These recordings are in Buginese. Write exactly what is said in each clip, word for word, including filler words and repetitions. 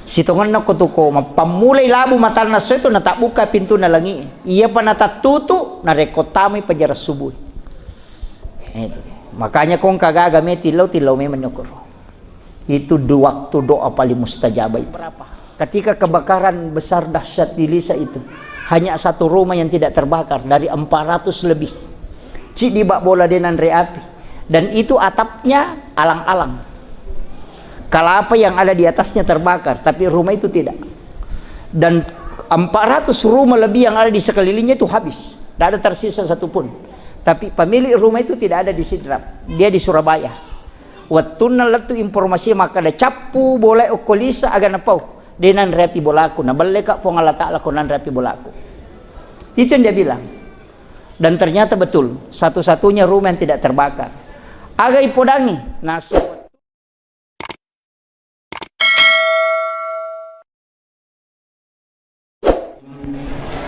Sitongenna ko tu ko mappammulai labu matanna esso itu, natabbukka pintunna langi. Iyapa natattutu, narekko tamai pajarang subuh. Itu. Makanya ko engka gaga me tillau, tillau memang nyokoro. Itu du-, waktu doa paling mustajab itu. Berapa? Ketika kebakaran besar dahsyat di Lisa itu, hanya satu rumah yang tidak terbakar dari empat ratus lebih. Ciddi bak bola de nanre api. Dan itu atapnya alang-alang. Kelapa yang ada di atasnya terbakar, tapi rumah itu tidak. Dan empat ratus rumah lebih yang ada di sekelilingnya itu habis. Tidak ada tersisa satu pun. Tapi pemilik rumah itu tidak ada di Sidrap. Dia di Surabaya. Wettunna lettu informasi makkeda cappu bola okko Lisa aga napau. De nanre api bolaku, nabelleka Puang Allah Ta'ala ko nanre api bolaku. Itu yang dia bilang. Dan ternyata betul, satu-satunya rumah yang tidak terbakar. Aga ipodangi, nasi.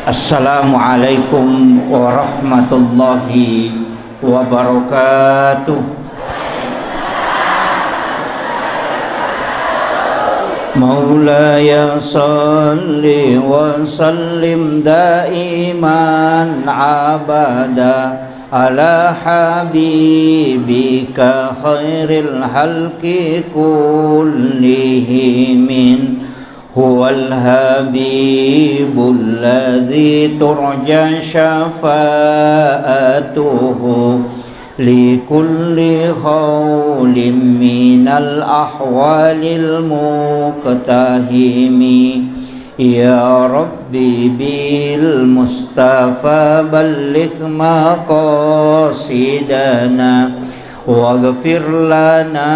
Assalamualaikum warahmatullahi wabarakatuh. مولاي صل وسلم دائما أبدا على حبيبك خير الخلق كلهم. هو الحبيب الذي ترجى شفاعته لكل هول من الأهوال مقتحم. يا رب بالمصطفى بلغ مقاصدنا واغفر لنا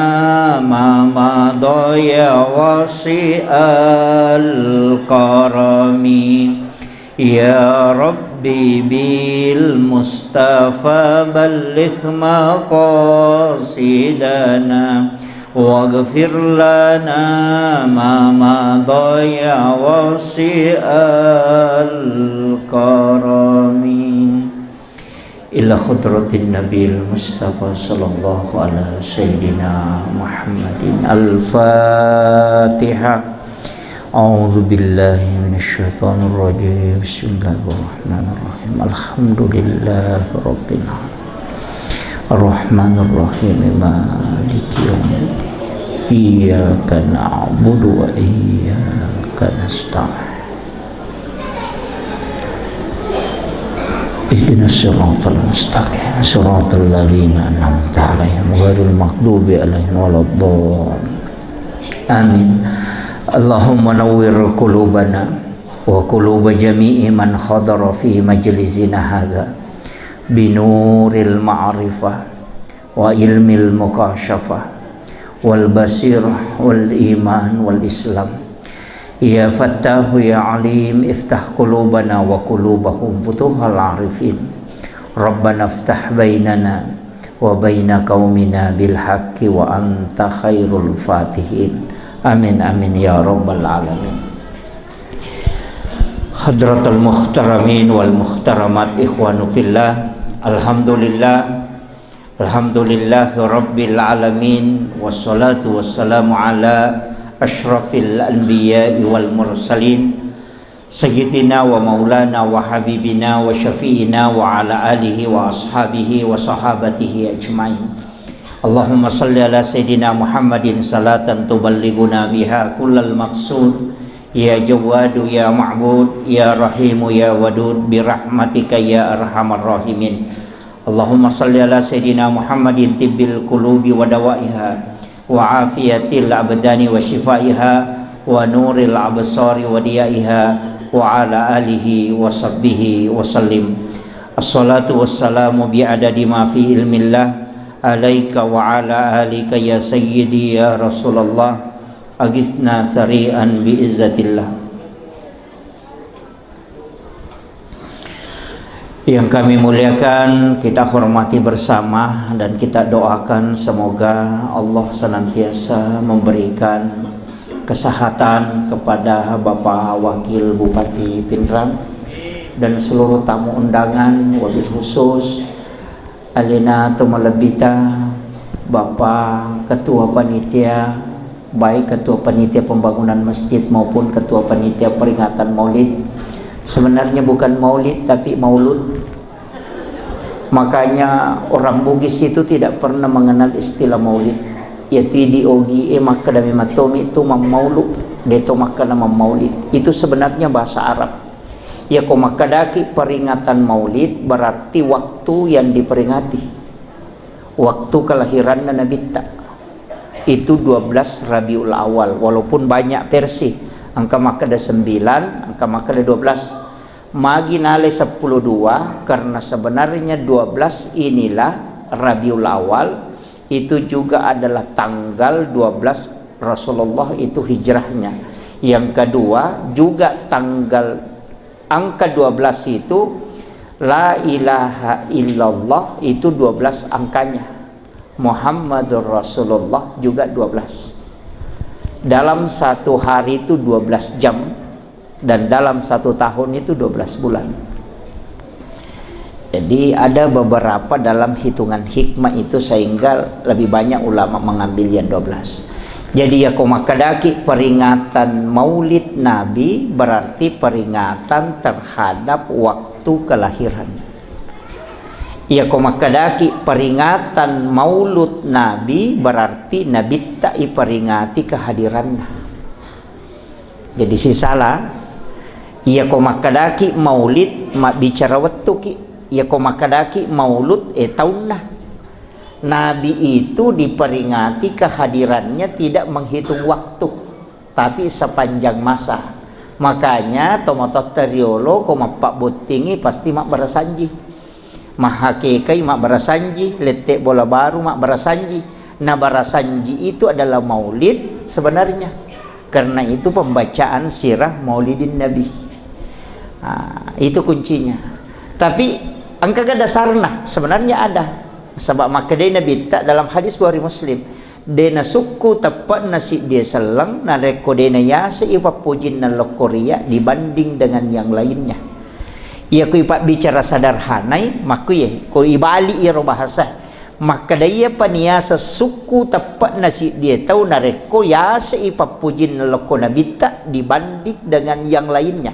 ما مضى يا واسع الكرم. يا رب بالمصطفى بلغ مقاصدنا واغفر لنا ما مضى يا واسع الكرم. إلى حضرة النبي المصطفى صلى الله على سيدنا محمد. الفاتحة. أعوذ بالله من الشيطان الرجيم. بسم الله الرحمن الرحيم. الحمد لله رب العالمين. الرحمن الرحيم. مالك يوم الدين. إياك نعبد وإياك نستعين. اهدنا الصراط المستقيم، صراط الذين أنعمت عليهم، غير المغضوب عليهم ولا الضالين. آمين. اللهم نور قلوبنا وقلوب جميع من حضر في مجلسنا هذا بنور المعرفة وعلم المكاشفة والبصيرة والإيمان والإسلام. يا فتاح يا عليم، افتح قلوبنا وقلوبهم فتوح العارفين. ربنا افتح بيننا وبين قومنا بالحق وأنت خير الفاتحين. آمين، آمين يا رب العالمين. حضرة المحترمين والمحترمات، إخوان في الله، الحمد لله. الحمد لله رب العالمين، والصلاة والسلام على أشرف الأنبياء والمرسلين، سيدنا ومولانا وحبيبنا وشفيعنا وعلى آله وأصحابه وصحابته أجمعين. اللهم صل على سيدنا محمد صلاة تبلغنا بها كل المقصود. يا جواد يا معبود يا رحيم يا ودود برحمتك يا أرحم الراحمين. اللهم صل على سيدنا محمد طب القلوب ودوائها وعافية الأبدان وشفائها ونور الأبصار وضيائها وعلى آله وصحبه وسلم. الصلاة والسلام بعدد ما في علم الله عليك وعلى آلك يا سيدي يا رسول الله. أغثنا سريعا بعزة الله. Yang kami muliakan, kita hormati bersama, dan kita doakan semoga Allah senantiasa memberikan kesehatan kepada Bapak Wakil Bupati Pinrang dan seluruh tamu undangan, wabil khusus alena to malebbita Bapak Ketua Panitia Baik ketua panitia pembangunan masjid maupun ketua panitia peringatan maulid, sebenarnya bukan maulid tapi maulud. Makanya orang Bugis itu tidak pernah mengenal istilah maulid. Yaitu di ogi e makkeda memang tomi itu mammaulu, deto makkeda mammaulid. Itu sebenarnya bahasa Arab. Yako makkedaki peringatan maulid berarti waktu yang diperingati. Waktu kelahiranna Nabitta. Itu dua belas Rabiul Awal, walaupun banyak versi, engka makkeda sembilan, engka makkeda dua belas. Magi nalai seppulo dua, karena sebenarnya dua belas inilah Rabiul Awal, itu juga adalah tanggal dua belas Rasulullah itu hijrahnya. Yang kedua, juga tanggal angka dua belas itu, la ilaha illallah itu dua belas angkanya. Muhammadur Rasulullah juga dua belas. Dalam satu hari itu dua belas jam, dan dalam satu tahun itu dua belas bulan. Jadi ada beberapa dalam hitungan hikmah itu sehingga lebih banyak ulama mengambil yang dua belas. Jadi yako makkedaki peringatan maulid Nabi berarti peringatan terhadap waktu kelahiran. Yako makkedaki peringatan maulud Nabi berarti Nabitta iperingati kehadiranna. Jadi sisala, iyako makkedaki maulid, mabbicara wettuki. Iyako makkedaki maulud, eh, taunna. Nabi itu diperingati kehadirannya tidak menghitung waktu, tapi sepanjang masa. Makanya tomatoatta riolo ko mappabbottingi pasti mabbarasanji. Mahakekai mabbarasanji, lette bola baru mabbarasanji. Nah, barasanji itu adalah maulid sebenarnya. Karena itu pembacaan sirah maulidin Nabi. Ah, itu kuncinya. Tapi engkaga dasarna? Sebenarnya ada. Sebab makkedai Nabitta dalam hadis Bukhari Muslim, de nasukku teppe'na siddie selleng, narekko de nayase i pappojinna lokko ria dibanding dengan yang lainnya. Iya, ko ipabbicara sederhanai, makkuye, ko ibali iyaro bahasa, makkeda iyapa niyaseng sukku teppe'na siddie tau narekko yase i pappojinna lokko Nabitta dibanding dengan yang lainnya.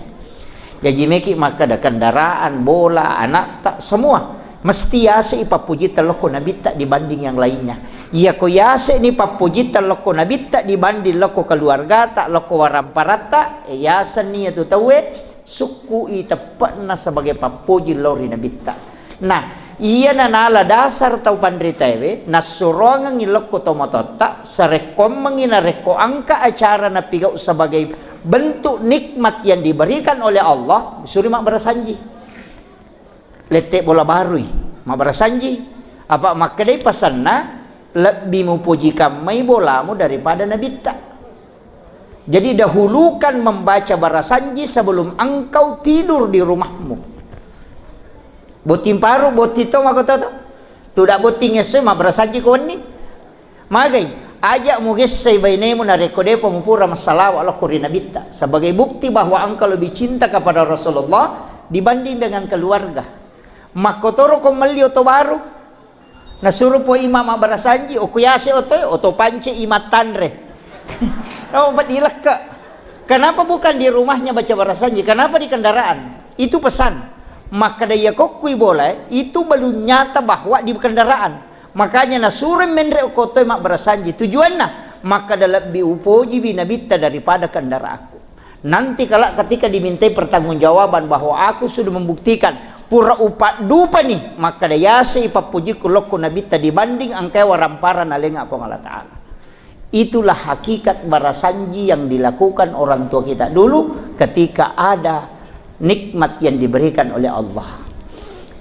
Jaji meki makkeda kendaraan, bola, anatta, semua mesti yase i pappojitta lokko Nabitta dibanding yang lainnya. Iyako yase ni pappojitta lokko Nabitta dibanding lokko keluargata, lokko waramparatta, eh, yasenni iyatu tauwe sukku i teppe'na sebagai pappoji lao ri Nabitta. Nah, iyana nala dasar tau panritaewe, nassuroangengngi lokko tomatoatta, sarekkoammengngi narekko engka acara napigau sebagai bentuk nikmat yang diberikan oleh Allah, suri mabbarasanji. Lette bola barui, mabbarasanji. Apa makkedai pasanna, lebbi mupoji kammai bolamu daripada Nabitta. Jadi dahulukan membaca barasanji sebelum engkau tidur di rumahmu. Botting paru, botting to mako to. Tuda botting esso mabbarasanji ko wenni. Magai, aja mugessai bainemu narekko depa mupura massalawa lokko ri Nabitta sebagai bukti bahwa engkau lebih cinta kepada Rasulullah dibanding dengan keluarga. Makkotoro ko melli oto baru, nasuro po imam mabbarasanji, okko yase otoe, oto pance imam tanre. Oh, dilekke. Kenapa bukan di rumahnya baca barasanji? Kenapa di kendaraan? Itu pesan. Makkeda iya kokkui bolae, itu belum nyata bahwa di kendaraan. Makanya nasuro menre okko otoe mabbarasanji. Tujuanna, makkeda lebbi upojiwi Nabitta daripada kendaraanku. Nanti kala ketika dimintai pertanggungjawaban bahwa aku sudah membuktikan, pura upaddupani, makkeda yase i pappojikku lokko Nabitta dibanding engkae warampara nalenga Puang Allah Ta'ala. Itulah hakikat barasanji yang dilakukan orang tua kita dulu ketika ada nikmat yang diberikan oleh Allah.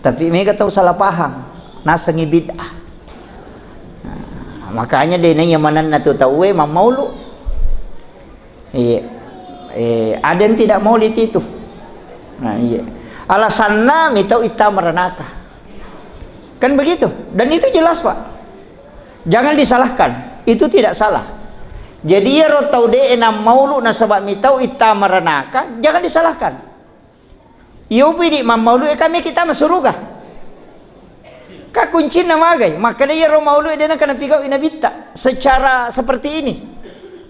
Tapi mega tau salah paham, nasengi bid'ah. Nah, makanya de naiya manenna tu tauwe mammaulu. Iya. Eh, ada yang tidak maulid itu. Nah, iya. Alasanna mitau itta merenaka. Kan begitu. Dan itu jelas, Pak. Jangan disalahkan. Itu tidak salah. Jadi iyaro tau de enang maulu nasaba mitau itta merenaka, jangan disalahkan. Iyo pidi mammaulu e kami kita masuruga. Ka kuncinna magai, makkeda iyaro maulu e dena kana pigau i Nabitta secara seperti ini.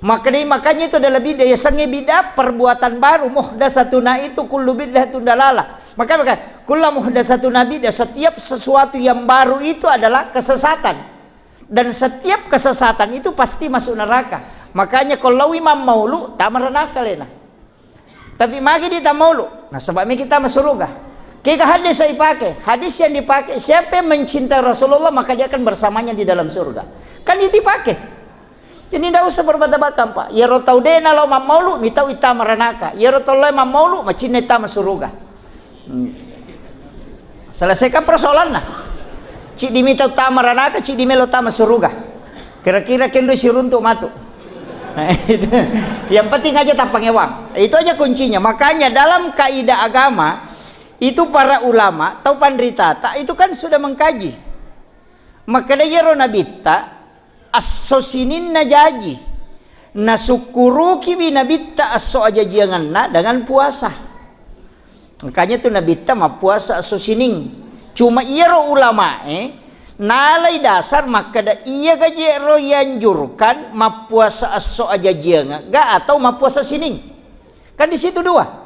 Makanya, makanya itu adalah bid'ah. Yasengnge bid'ah, perbuatan baru. Muhdatsatuna itu kullu bid'atin dalalah. Maka, maka kullu muhdatsatuna bid'ah, setiap sesuatu yang baru itu adalah kesesatan. Dan setiap kesesatan itu pasti masuk neraka. Makanya kalau lawi mammaulu, tama ranaka lena. Tapi magi di tamaulu, nasaba meki tama suruga. Kega hadis saya pakai? Hadis yang dipakai, siapa yang mencintai Rasulullah, maka dia akan bersamanya di dalam surga. Kan itu dipakai. Jadi ndak usah berbatang-batang, Pak. Iyaro tau de' nalo mammaulu, mitau ittama ranaka. Iyaro tau lao mammaulu, macinna ittama suruga. Hmm. Selesaikan persoalanna. Ciddi mitau tama ranaka, ciddi melo tama suruga. Kira-kira kenro siruntuk matu. Yang penting aja tappangewang. Itu aja kuncinya. Makanya dalam kaidah agama, itu para ulama, tau panritata, itu kan sudah mengkaji. Makkeda iyaro nabitta, esso sininna jaji. Nasukkurukiwi nabitta esso ajajiangenna dengan puasa. Makanya tu nabitta mappuasa esso sining. Cuma iyaro ulamae nalai dasar makkeda, iya gaji ero yanjurkan mappuasa esso ajajiangegga atau mappuasa sining. Kan di situ dua.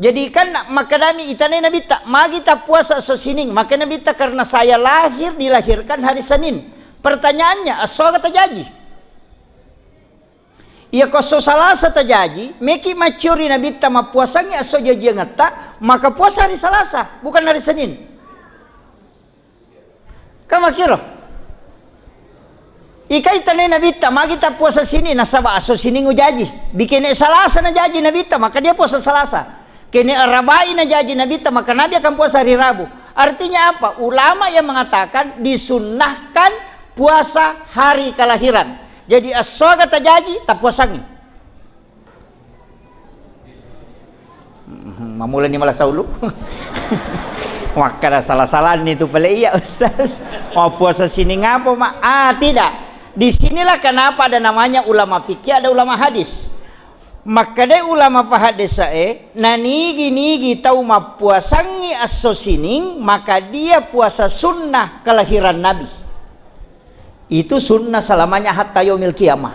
Jadi kan makkedami itanai nabitta, magi tappuasa esso sining? Maka nabitta, karena saya lahir, dilahirkan hari Senin. Pertanyaannya, esso aga tajaji? Iya ko esso Salasa tajaji, meki maccuri nabitta mappuasangi esso jajiangetta, maka puasa hari Salasa, bukan hari Senin. Kan makkiro. Ikai tanai nabitta, magi tappuasa sining, nasaba esso sining ujaji. Bikene Salasa najaji nabitta, maka dia puasa Salasa. Kene Arabai najaji nabitta, maka nabi akan puasa hari Rabu. Artinya apa? Ulama yang mengatakan disunnahkan puasa hari kelahiran. Jadi esso aga tajaji, tappuasangi. Mhm, mamulani malasa ulu. Makkada salah-salanni tu pale iya, Ustaz. Mau puasa sining apa, Mak? Ah, tidak. Di sinilah kenapa ada namanya ulama fikih, ada ulama hadis. Makkadai ulama fahadesae, nanigi-nigi tau mappuasangi esso sining, maka dia puasa sunnah kelahiran Nabi. Itu sunnah selamanya hatta yaumil qiyamah.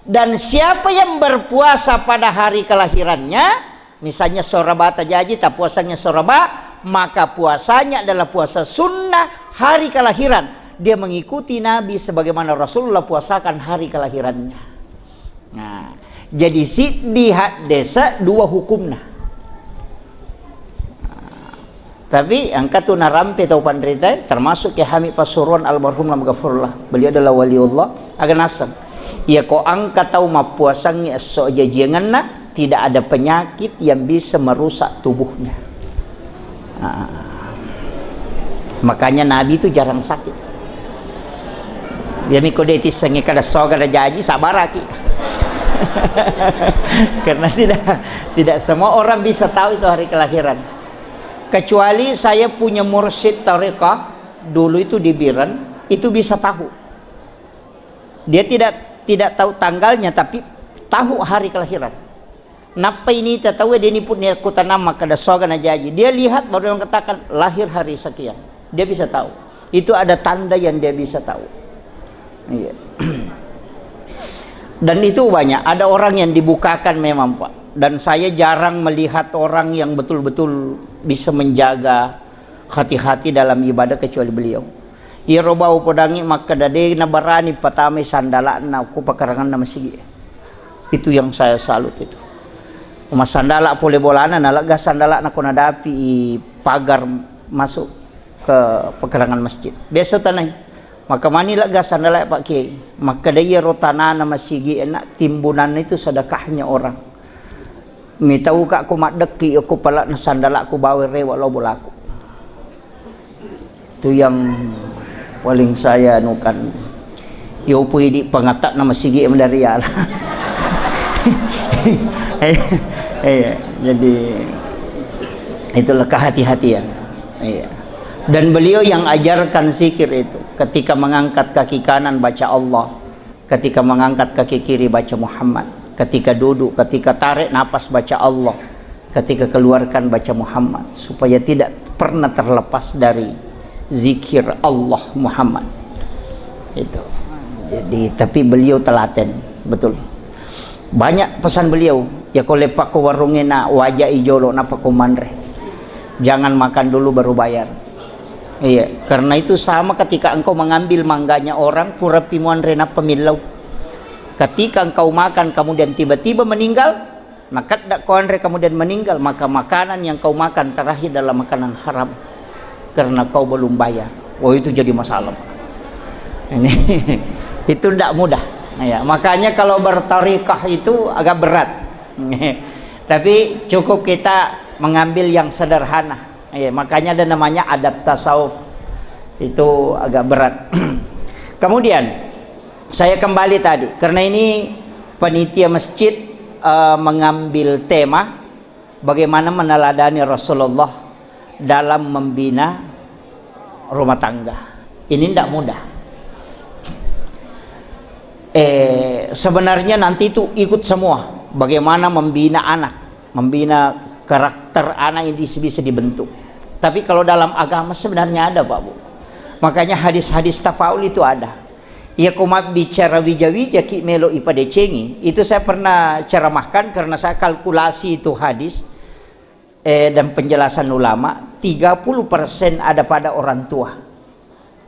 Dan siapa yang berpuasa pada hari kelahirannya, misalnya esso Araba tajaji, tapuasangi esso Araba, maka puasanya adalah puasa sunnah hari kelahiran. Dia mengikuti Nabi sebagaimana Rasulullah puasakan hari kelahirannya. Nah, jadi siddi haddesa dua hukumna. Tapi engka tu narampe tau panrita, termasuk Kiai Hamid Pasuruan almarhum, almarhum gafurullah. Beliau adalah waliullah, aga naseng. Iya ko engka tau mappuasangi esso jajiangenna, tidak ada penyakit yang bisa merusak tubuhnya. Ah. Makanya Nabi itu jarang sakit. Iya miko de' tissengi kada soga da jaji, sabaraki. Karena tidak, tidak semua orang bisa tahu itu hari kelahiran. Kecuali saya punya mursyid tarekat dulu itu di Biren, itu bisa tahu. Dia tidak, tidak tahu tanggalnya, tapi tahu hari kelahiran. Nappa ini tatawe dia ni pun, dia kota nama kada soga na jaji. Dia lihat baru dia mengatakan lahir hari sekian. Dia bisa tahu. Itu ada tanda yang dia bisa tahu. Iya. Dan itu banyak. Ada orang yang dibukakan memang, Pak. Dan saya jarang melihat orang yang betul-betul bisa menjaga hati-hati dalam ibadah kecuali beliau. Iyaro bau podangi makkeda de' nabarani patamai sandala'na ku pakaranganna masigi. Itu yang saya salut itu. Massandala' pole bolana, nalegga sandala'na ko nadapi pagar masuk ke pekarangan masjid. Biasa tanai. Maka mani lega sandala Pak Kiai. Makkeda iyaro tanana masigi enak timbunanna itu sedekahnya orang. Mitauka ko maddekki ko palakna sandalaku bawa rewa lo bolaku. Itu yang paling saya anukan. Yopo idi pangatakna masigi dari ala. Iya, jadi itulah kehati-hatian. Iya. Dan beliau yang ajarkan zikir itu. Ketika mengangkat kaki kanan baca Allah, ketika mengangkat kaki kiri baca Muhammad, ketika duduk, ketika tarik napas baca Allah, ketika keluarkan baca Muhammad, supaya tidak pernah terlepas dari zikir Allah Muhammad. Itu. Jadi, tapi beliau telaten. Betul. Banyak pesan beliau, ya, ko leppakko warungnge na wajai jolo, nappa ko manre. Jangan makan dulu baru bayar. Iya, karena itu sama ketika engkau mengambil mangganya orang, purapi muanre nappa millau. Ketika engkau makan kemudian tiba-tiba meninggal, nakedda ko anre kemudian meninggal, maka makanan yang kau makan terakhir adalah makanan haram. Karena kau belum bayar. Oh, itu jadi masalah. Ini itu ndak mudah. Ya, makanya kalau bertarekah itu agak berat. Tapi cukup kita mengambil yang sederhana. Ya, makanya ada namanya adab tasawuf. Itu agak berat. Kemudian saya kembali tadi, karena ini panitia masjid, eh, mengambil tema bagaimana meneladani Rasulullah dalam membina rumah tangga. Ini ndak mudah. Eh, sebenarnya nanti itu ikut semua, bagaimana membina anak, membina karakter anak yang bisa, bisa dibentuk. Tapi kalau dalam agama sebenarnya ada, Pak Bu. Makanya hadis-hadis tafaul itu ada. Iya, ko mabbicara wija-wija ki melo ipadecengi, itu saya pernah ceramahkan karena saya kalkulasi itu hadis, eh, dan penjelasan ulama, tiga puluh persen ada pada orang tua.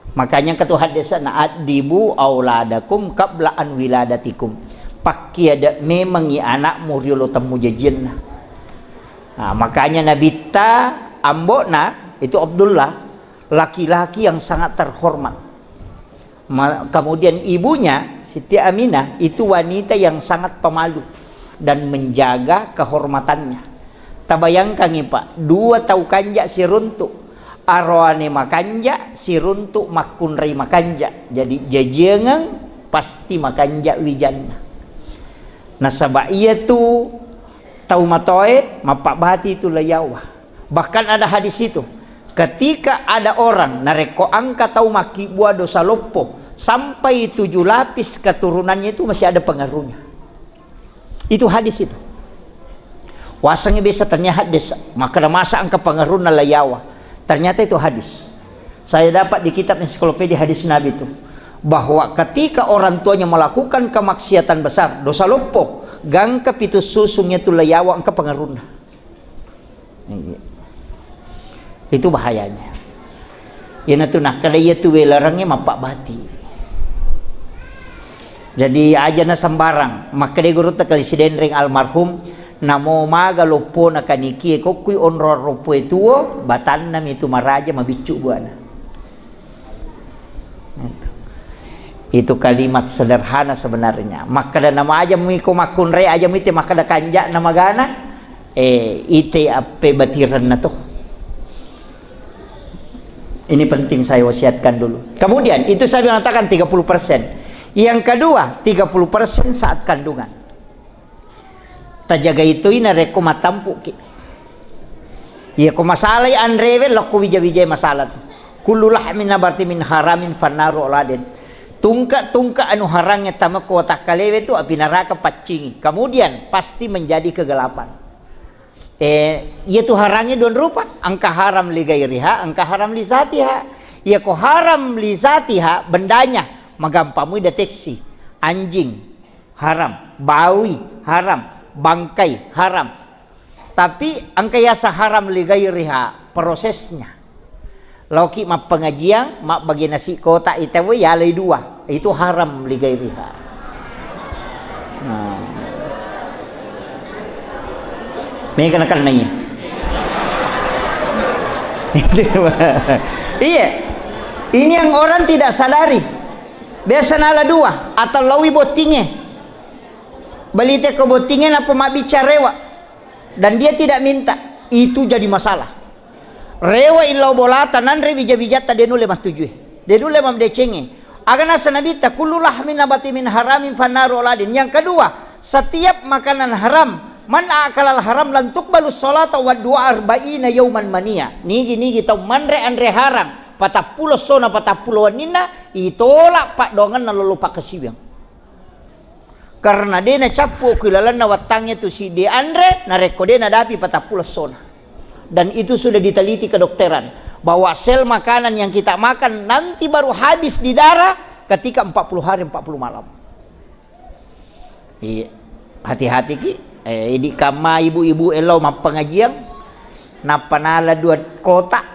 Makanya ketua hadis na, "Addibu auladakum qabla an wiladatikum." Pakkiada memengi anakmu riolo temmu jajianna. Nah, makanya Nabitta, ambokna itu Abdullah, laki-laki yang sangat terhormat. Ma-, kemudian ibunya, Siti Aminah, itu wanita yang sangat pemalu dan menjaga kehormatannya. Tabayangkangi, Pak, dua tau kanja siruntuk, aroane makanja, siruntuk makkunrai makanja. Jadi, jajiangeng pasti makanja wijanna. Nasaba iyatu tau matoe, mappabbati tu layawa. Bahkan ada hadis itu, ketika ada orang narekko engka tau makkibua dosa loppo sampai tujuh lapis keturunannya itu masih ada pengaruhnya. Itu hadis itu. Wasengngi biasa ternyata hadis, maka masa engka pengaruhna layawa. Ternyata itu hadis. Saya dapat di kitab ensiklopedia hadis Nabi itu, bahwa ketika orang tuanya melakukan kemaksiatan besar, dosa loppo, gangka pitu susungnya tu layawa engka pengaruhna. Iya. Itu bahayanya. Iyanatu nakkeda iyatu welarengnge mappabbati. Jadi aja na sembarang. Makkeda gurutta Kali Sidenreng almarhum, namo maga loppona kanikie kokkui onrong roppoe tuo, batanna mitu maraja mabiccu buana. Itu kalimat sederhana sebenarnya. Makkeda nama aja muiko makkunrai aja muite makkeda kanja na magana, eh, ite appe batiranna to. Ini penting saya wasiatkan dulu. Kemudian itu saya mengatakan tiga puluh persen. Yang kedua, tiga puluh persen saat kandungan. Tajagai toi narekko mattampu'ki. Iya ko masalai anrewe lokko wija-wijai masalah tu. Kullu lahmin nabati min haramin fannaru auladen. Tungke-tungke anu harangnge tamekko watakkalewe tu api naraka paccingi. Kemudian pasti menjadi kegelapan. Eh, iya tu harangnge dua rupa, engka haram li gairiha, engka haram li zatiha. Iya ko haram li zatiha, bendanya magampang mui deteksi. Anjing, haram, bawi haram, bangkai haram. Tapi engka yaseng haram li gairiha prosesnya. Laoki mappengajian, mabbagi nasi kotak ita we yalai dua, itu haram li gairiha. Nah. Mega nakenna iya. Iya. Ini yang orang tidak sadari. Biasa nala dua atau lawi bottinge. Balite ko bottinge napa mabbicara rewa. Dan dia tidak minta, itu jadi masalah. Rewa illau bolata nanre wija-wijatta de nulle mattujue. De nulle mamdecengi. Aga nasa nabitta kullu lahmin nabati min haramin fannaru auladen. Yang kedua, setiap makanan haram, man akalal haram lan tuqbalus salata wa du'a arba'ina yauman mania. Nigi-nigi tau manre anre haram, patappulo sona patappulo wenninna, itolak paddoangenna lolo pakkasiwiang. Karena de nacappu ku ilalenna wattangnge tu siddi anre, narekko de nadapi patappulo sona. Dan itu sudah diteliti kedokteran, bahwa sel makanan yang kita makan nanti baru habis di darah ketika empat puluh hari empat puluh malam. Iya. Hati-hati ki. Eh, idi kamma ibu-ibu elo mappengajiang, nappa nala dua kotak.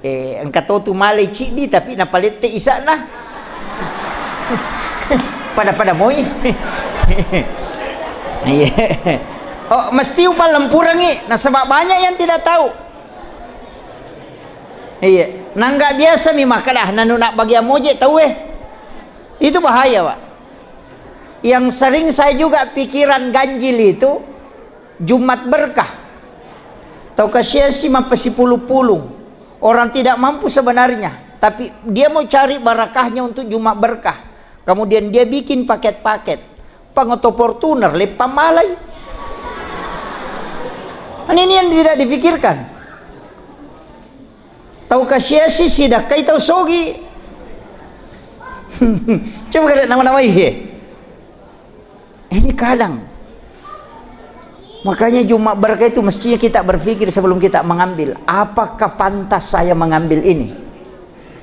Eh, engka to tu malai ciddi, tapi napalette isa'na. Pada-pada moi. Iya. Oh, mesti upalempurengi, nasaba banyak yang tidak tahu. Iya, nangga biasa mi makkeda, "Ah, nanu nak bagian moje tau eh." Itu bahaya, Pak. Yang sering saya juga pikiran ganjil itu Jumat berkah. Tau kasiasi mappasipulung-pulung. Orang tidak mampu sebenarnya, tapi dia mau cari barakahnya untuk Jumat berkah. Kemudian dia bikin paket-paket. Pangoto Fortuner, leppang malai. Ini yang tidak dipikirkan. Tau kasiasi sidakkai tau sogi. Coba kada nama-namai he. Ini kadang. Makanya Jumat berkah itu mestinya kita berpikir sebelum kita mengambil, apakah pantas saya mengambil ini?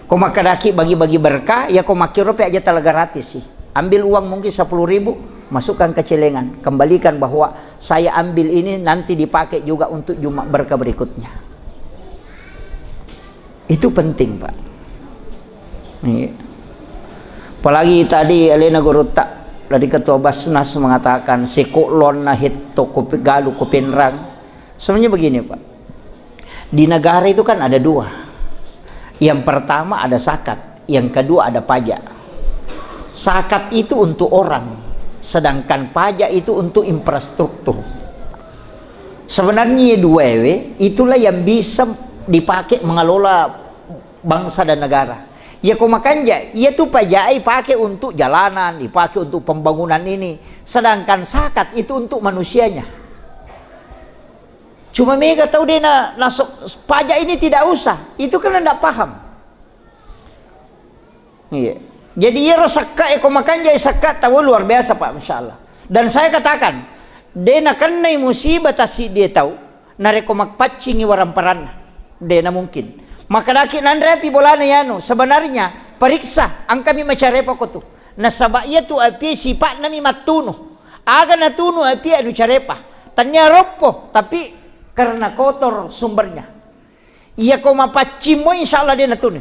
Ko makkadaki bagi-bagi berkah, ya ko makkiro pe aja tala gratis sih. Ambil uang mungkin sepuluh ribu, masukkan ke celengan, kembalikan bahwa saya ambil ini nanti dipakai juga untuk Jumat berkah berikutnya. Itu penting, Pak. Iya. Apalagi tadi alena gurutta dari Ketua Basnas mengatakan, "Seko lonna hetto ko pe-, galu ko Penrang." Sebenarnya begini, Pak. Di negara itu kan ada dua. Yang pertama ada zakat, yang kedua ada pajak. Zakat itu untuk orang, sedangkan pajak itu untuk infrastruktur. Sebenarnya dua ewe itulah yang bisa dipakai mengelola bangsa dan negara. Ya ko makanja, iya tu pajak ipake untuk jalanan, ipake untuk pembangunan ini. Sedangkan zakat itu untuk manusianya. Cuma mega tau dena nasok pajak ini tidak usah. Itu kan ndak paham. Iya. Jadi iyaro sakka e ko makanjai sakka tau luar biasa, Pak, masyaallah. Dan saya katakan, de nakennai musibah tasiddi tau narekko mappaccingi waramparanna. De na mungkin. Makadaki nanre api bolana yanu. Sebenarnya periksa angkami macarepa ko tu. Nasaba iya tu api sipa'na mi mattunu. Aga natunu api anu carepa. Tania roppo, tapi karena kotor sumbernya. Iya ko mapaccing mo, insya Allah de natunu.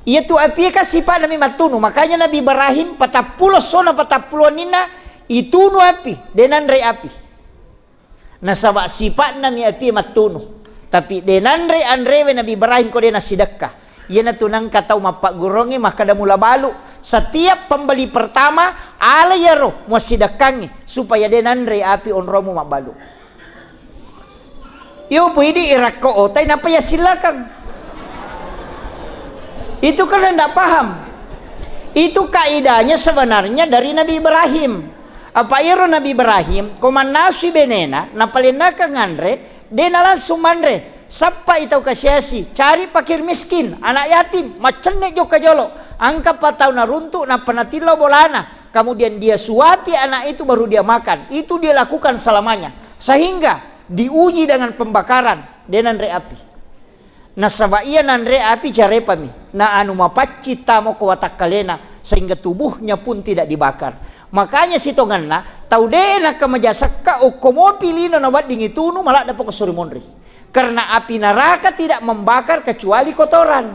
Iya tu api kan sipa'na mi mattunu. Makanya Nabi Ibrahim patappulo sona patappulo ninna itunu api, de nanre api. Nasaba sipa'na mi api mattunu. Tapi de nanre anrewe Nabi Ibrahim ko de nasidekka. Iyanatu nengka tau mappagguruangnge makkeda mula balu. Setiap pembeli pertama, ala iyaro muassidekkangngi supaya de nanre api onromu mabbalu. Yo, puidi irakko otai, nappa yassillakang. Itu kan ndak paham. Itu kaidahnya sebenarnya dari Nabi Ibrahim. Apa iyaro Nabi Ibrahim, ko mannasui benena, napalennakang anre, de na langsung manre. Sappai tau kasiasi, cari pakir miskin, anak yatim, maccenne jokka jolo. Angka pa tau naruntuk, nappa natillau bolana. Kemudian dia suapi anak itu, baru dia makan. Itu dia lakukan selamanya. Sehingga diuji dengan pembakaran, de nanre api. Nasaba iya nanre api carepami, na anu mapaccing tamo ko watakkalena, sehingga tubuhnya pun tidak dibakar. Makanya sitongenna, tau de nakkamaja sakka okko mopi lino nawedding itunu, maladdepa ko suri monri. Karena api neraka tidak membakar kecuali kotoran.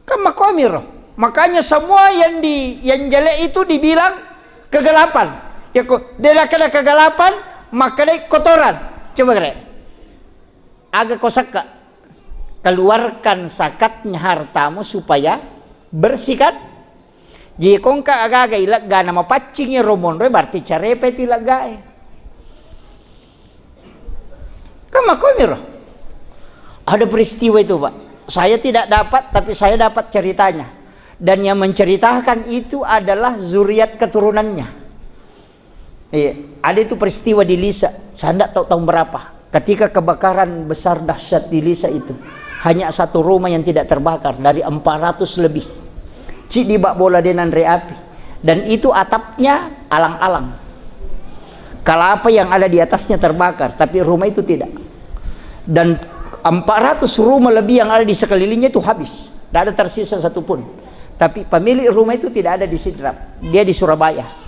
Kan makkomiro. Makanya semua yang di, yang jelek itu dibilang kegelapan. Ya ko, de nakkeda kegelapan, makkedai kotoran. Coba kere. Aga ko sakka. Keluarkan zakatnya hartamu supaya bersih kan? Jadi ko engka aga-aga ilegga na mapaccing iyaro monroe, berarti carepa itu ileggae. Kan makkomiro. Ada peristiwa itu, Pak. Saya tidak dapat, tapi saya dapat ceritanya. Dan yang menceritakan itu adalah zuriat keturunannya. Iya, ada itu peristiwa di Lisa. Saya ndak tahu tahun berapa. Ketika kebakaran besar dahsyat di Lisa itu, hanya satu rumah yang tidak terbakar dari empat ratus lebih. Ciddi bak bola de nanre api. Dan itu atapnya alang-alang. Kelapa yang ada di atasnya terbakar, tapi rumah itu tidak. Dan empat ratus rumah lebih yang ada di sekelilingnya itu habis. Tidak ada tersisa satu pun. Tapi pemilik rumah itu tidak ada di Sidrap. Dia di Surabaya.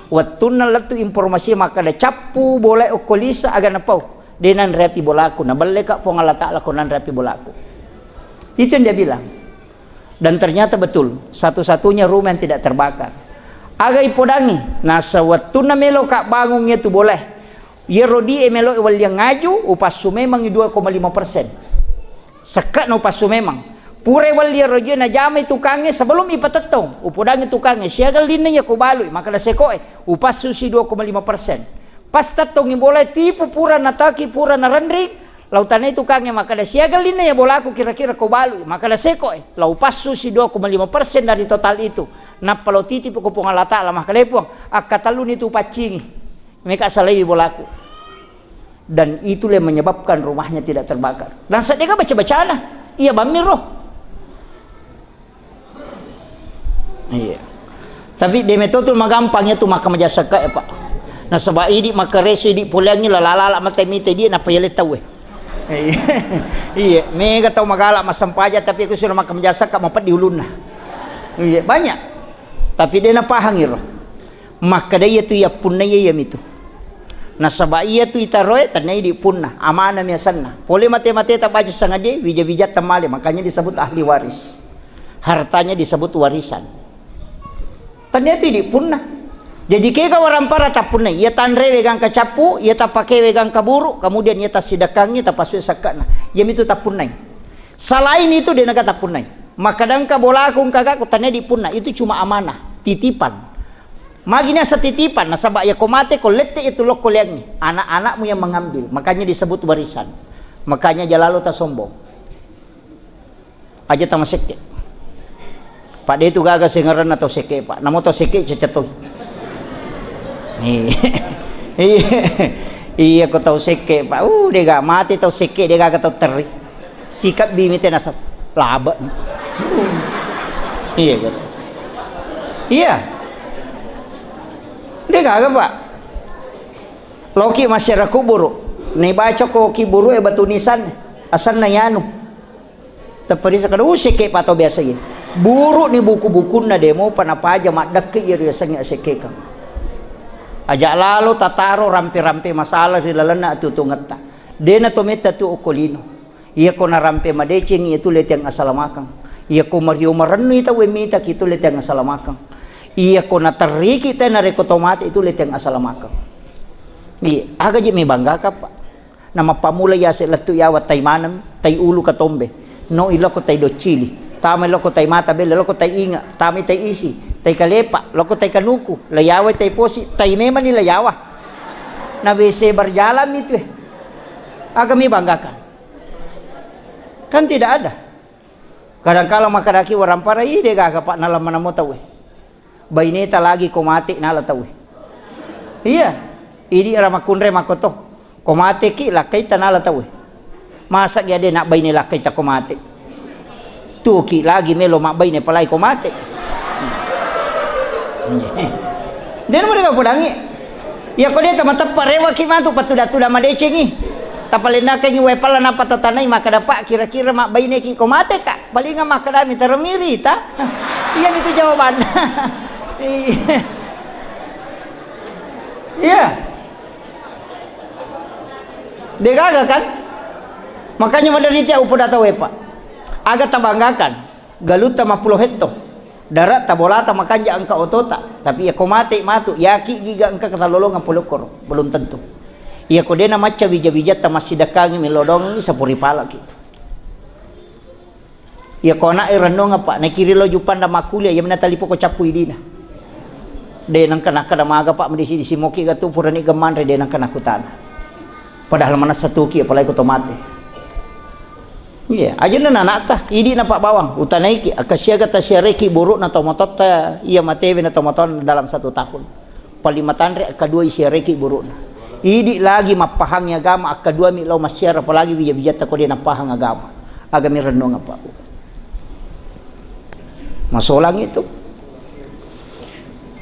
Wettunna lettu informasi makkeda cappu bola okko lisa aga napau. De nanreapi bolaku, nabelleka Puang Allah Ta'ala ko nanreapi bolaku. Itu yang dia bilang. Dan ternyata betul, satu-satunya rumah yang tidak terbakar. Aga ipodangi, nasa wettunna melo ka bangung iya tu bola. Iyaro di e melo welliang ngaju, upassu memang dua koma lima persen. Sekke'na upassu memang. Pura welli ero jue najamai tukangnge sebelum ipatettong. Upodangi tukangnge, siaga linna iya ko balui, makkeda seko'e, upassu si dua koma lima persen. Pas tettongi bola tipu pura nataki, pura narenring, lau tanai tukangnge makkeda siaga linna iya bolaku kira-kira ko balui, makkeda seko'e, lau passu si dua koma lima persen dari total itu. Nappa lau titip ko Puang Allah Ta'ala, makkeda Puang, akkatelluni tu paccingi. Meka salai bolaku. Dan itulah yang menyebabkan rumahnya tidak terbakar. Dan sedeka baca-bacana. Iya bammi ro. Iya. Tapi de metotul magampang ya tu maka majassaka ya, Pak. Nasaba idi makareso idi poleangi lala-lala mate mite dia napa yale tau e. Iya. Iya, mega tau magala massempajang tapi aku sudah maka majassaka mapeddi ulunna. Iya, banyak. Tapi de napahangi ro. Makkeda iya tu iya punna iya mitu. Nasaba iya tu itaroe tennai di punna, amanah miasanna. Pole mate-mate ta baca sangadie, wija-wija temmale, makanya disebut ahli waris. Hartanya disebut warisan. Tennai tu di punna. Jadi kega warampara ta punna, iya tanrewe gangka cappu, iya tapakewe gangka buru, kemudian iya tasidakkangi, tapasue sakkana. Iya mitu ta punnai. Selain itu de naga ta punnai. Makkadangka bolaku engka gakku tennai di punna, itu cuma amanah, titipan. Magi nasa titipan, nasaba iya ko mate ko lette itu lokko leangngi, anak-anakmu yang mengambil, makanya disebut warisan. Makanya jalalo ta sombong. Aja tamasekke. Pak de tu gaga sengerenna tau sekke, Pak. Namo tau sekke cecetoi. Iya. Iya. Iya ko tau sekke, Pak. Uh, de gaga mate tau sekke, de gaga tau terri. Sikap bimi tenasa laba. Iya, betul. Iya. De gaga, Pak. Loki masyarakat kuburu. Ni baca ko kiburu e batu nisan. Asanna yanu. Taparisa kada usik ke pato biasa ye. Buru ni buku-bukunna demo panapaja maddekke ye riasengnge asekkekang. Aja lalo tataro rampe-rampe masalah ri lalenna atutungetta. Dena to metta tu okkolino. Iyako narampe madeceng, iya tu leteng asalamakeng. Iyako mario marennu ita wemita ki tu leteng asalamakeng. Iyako naterriki te nareko to mate itu leteng asalamakeng. Iya, aga je mebanggaka, Pak. Namappamula yase lettu yawa tai maneng, tai ulu katombe. No iloko tai doccili. Tama iloko tai mata belle, loko tai inga, tama tai isi, tai kalepa, loko tai kanuku, la yawa tai posi, tai memani la yawa. Na W C berjalan itu eh. Aga mebanggakan. Kan tidak ada. Kadangkala makkadaki warampara, ih, de gaga, Pak, nala manamo tauwe. Baineta lagi ko mate nala tauwe. Iya, idi ra makkunrai makkoto. Ko mateki lakkaita nala tauwe. Masa ya de nak baine lakkaita ko mate. Tuki lagi melo mabbaine palai ko mate. Dena mereka podangi. Iya ko de tamateppa rewaki matu patuda-tuda madecengi. Tapalennakengi wae pala napatatanai makkada, Pak, kira-kira mabbaineki ko mateka? Palinga makkadami tero mirita. Iya itu jawabanna. Iya. Iya. Degaga kan? Makanya maderita upoda tauwe, Pak. Aga tabanggakan. Galutta mappulo hetto. Darata bolata makanja engka otota. Tapi iya ko mate matu, yaki giga engka katalolongang pole okkoro. Belum tentu. Iya ko dena macca wija-wijatta massidakkangi milodongi sapuri palaki. Iya ko anak e rennong apa? Naikiri lo jupanda makkuliah, iya mena talipo ko cappu idina. De nengka nakkada maga, Pak, madisi-disi moki gatu purani gemanre, de nengka nakutana. Padahal manessa tuki apalagi ko to mate. Iya, ajenna nanakta, idi na Pak Bawang, utanaiki, akka siaga tasiareki burukna tomatotta iya matewe na tomatoanna dalam satu tahun. Paling matanre akka dua isiareki burukna. Idi lagi mappahangi agama akka dua mi lao massiara apalagi wija-wijatta ko de nappahang agama. Aga mi rennung apa? Masolang itu.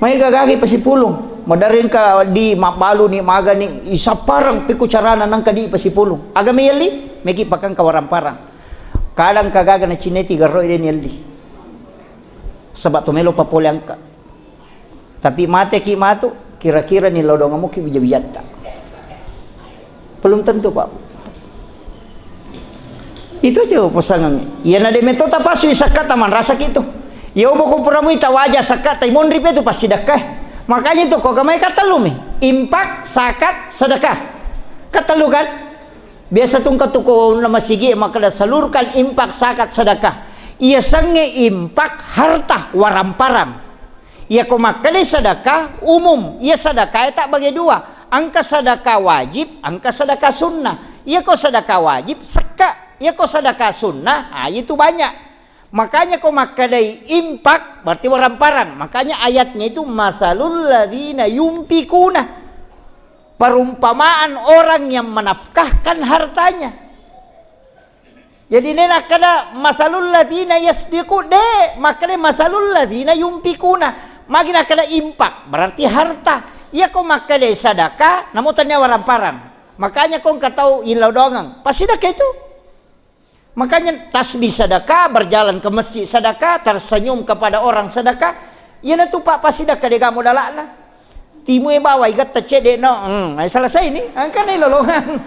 Mai gagagi pasipulung. Madarengka di mabbalu ni magani isapparang pekko carana nangka di pasipulung. Aga meyelli? Meki pakang kawarang parang. Kadang kagaga na cineti garro de ni elli. Saba' to melo papole engka. Tapi mateki matu, kira-kira ni lao doangemmuki bija-bijatta. Belum tentu, Pak. Itu aja pasangan. Iya na de' metto tapasui sakka tamanrasaki itu. Iya obo ko pura mui tawaja sakka taimonri pe tu pasti dakka. Makanya itu ko agamai katellu mi. Impak, sakat, sedekah. Katellu kan? Biasa tungka tu ko na masigi makkeda salurkan impak, sakat, sedekah. Iya sengnge impak harta waramparang. Iya ko makkeda sedekah umum, iya sedekah tak bagi dua. Engka sedekah wajib, engka sedekah sunnah. Iya ko sedekah wajib sekka, iya ko sedekah sunnah, ah, itu banyak. Makanya ko makkedai impak berarti waramparang. Makanya ayatnya itu masalul ladzina yunfikuna. Perumpamaan orang yang menafkahkan hartanya. Jadi de' nakkeda masalul ladzina yasdiqu, de', makkeda masalul ladzina yunfikuna. Magi nakkeda impak, berarti harta. Iya ko makkeda sedekah, namo tania waramparang. Makanya ko engka tau illau doangeng, pasti dakka itu. Makanya tasbih sedekah, berjalan ke masjid sedekah, tersenyum kepada orang sedekah. Iyanatu pa-, pasti dakka de' gaga modala'na. Timue bawang igetta cedde' no. Hmm, eh, selesai ni. Engka ni lolongang.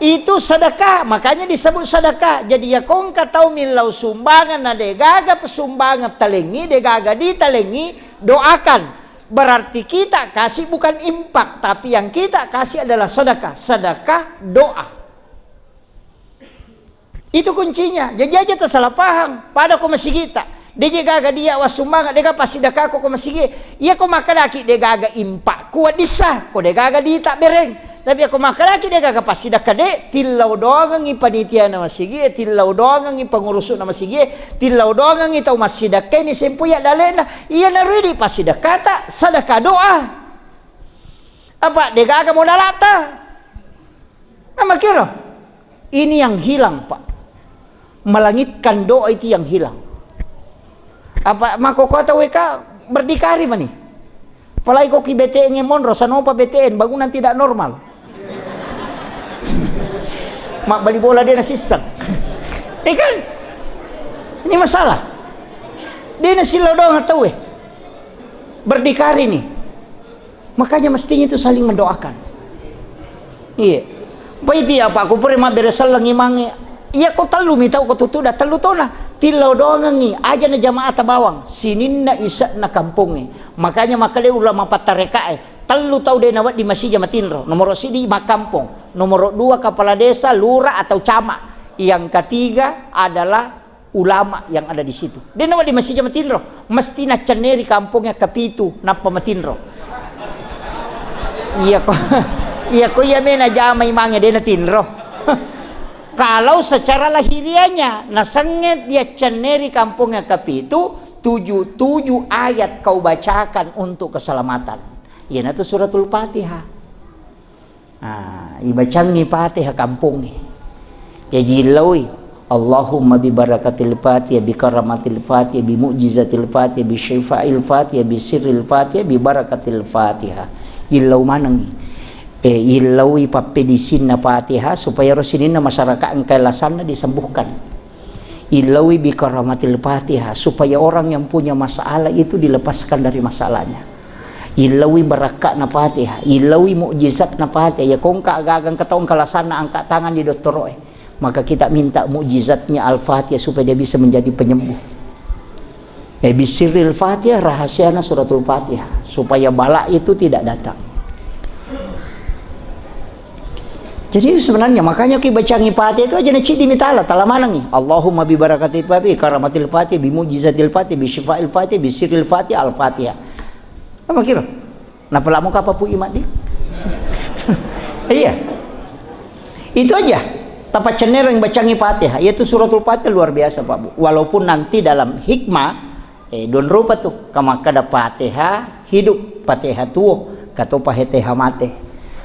Itu sedekah, makanya disebut sedekah. Jadi iya ko engka tau millau sumbangan na de' gaga sumbangan talengi, de' gaga ditalengi, doakan. Berarti kita kasih bukan impak, tapi yang kita kasih adalah sedekah. Sedekah doa. Itu kuncinya. Jadi aja tasalah paham. Pada ko masigita. De' je gaga dia wassumbangeng, de' gaga pasti dakka ko, ko masigi. Iya ko makkedaki de' gaga impak, kuat dissa, ko de' gaga dita bereng. Tapi iya ko makkedaki de' gaga pasti dakka de', tillau doangengi panitia na masigi, tillau doangengi pengurusuk na masigi, tillau doangengi tau massidakka ini sempo iya dalena. Iya naridi pasti dakkata, sadaka doa. Apa de' gaga modalata? Namakiro. Ini yang hilang, Pak. Melangitkan doa itu yang hilang. Apa mako kota W K berdikari mani? Apalagi ko ki B T N monro, sanopa B T N, bangunan tidak normal. Mabbali bola de' nasisseng. Eh kan? Ini masalah. De' nasillau doang tau eh. Berdikari nih. Makanya mestinya itu saling mendoakan. Iya. Pai tiap aku pura mabbere selleng imangnge. Iya ko tellu mi tau ko tutuda tellu tona. Tillau doangengi aja na jamaata bawang. Sininna ise'na kampongnge. Makanya makkeda ulama pattarekae. Tellu tau de' nawedding masija matinro. Nomoro siddi makkampong. Nomoro dua kepala desa, lurah atau camat. Yang ketiga adalah ulama yang ada di situ. De' nawedding masija matinro, mesti naccenneri kampongnge kapitu nappa matinro. Iya ko, iya ko iya me najama imangnge de' natinro. Kalau secara lahiriahnya, nasengnge diaccenneri kampongnge kapitu, tujuh, tujuh ayat kau bacakan untuk keselamatan. Iyanatu suratul Fatihah. Ah, ibacangngi Fatihah kampongnge. Jaji illaui, Allahumma bi barakatil Fatihah, bi karamatil Fatihah, bi mu'jizatil Fatihah, bi syifail Fatihah, bi sirril Fatihah, bi barakatil Fatihah. Illau manengngi. Eh, illaui pappedisinna Fatihah supaya ro sininna masyarakat engkai lasanna disembuhkan. Illaui bi karamatil Fatihah supaya orang yang punya masalah itu dilepaskan dari masalahnya. Illaui barakka'na Fatihah, illaui mukjizatna Fatihah. Ya kongka agaga engka tau engka lasanna angka tangan di dottoro'e. Maka kita minta mukjizatnya Al-Fatihah supaya dia bisa menjadi penyembuh. Eh, bisirril Fatihah, rahasiana suratul Fatihah supaya bala itu tidak datang. Jadi sebenarnya makanya ki bacangi Fatihah itu aja na ciddi mitala, tala manengi. Allahumma bi barakatil Fatihah, karamatil Fatihah, bi mujizatil Fatihah, bi syifail Fatihah, bi sirril Fatihah, Al-Fatihah. Apa kira? Napa lamo kapa pu imaddi? Iya. Itu aja. Tapa cendereng bacangi Fatihah, yaitu suratul Fatihah luar biasa, Pak Bu. Walaupun nanti dalam hikmah Eh, don rupa tu, kamakkada Fatihah hidup, Fatihah tuo, katopa Fatihah mate.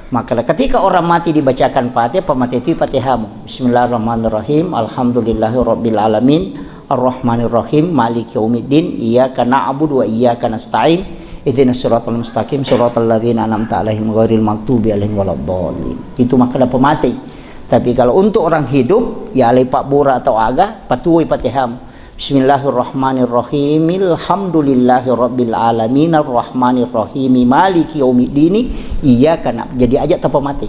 Makkada ketika orang mati dibacakan Fatihah, pamate tu Fatihamu. Bismillahirrahmanirrahim. Alhamdulillahirabbil alamin. Arrahmanirrahim. Maliki yaumiddin. Iyyaka na'budu wa iyyaka nasta'in. Ihdinas siratal mustaqim. Siratal ladzina an'amta 'alaihim ghairil maghdubi 'alaihim waladdallin. Itu makkada pamate. Tapi kalau untuk orang hidup, ya alai pabbura atau aga, patuoi Fatihamu. Bismillahirrahmanirrahim. Alhamdulillahirabbil alamin, arrahmanirrahim, maliki yaumiddini, iyyaka na'budu. Jadi aja tapamate.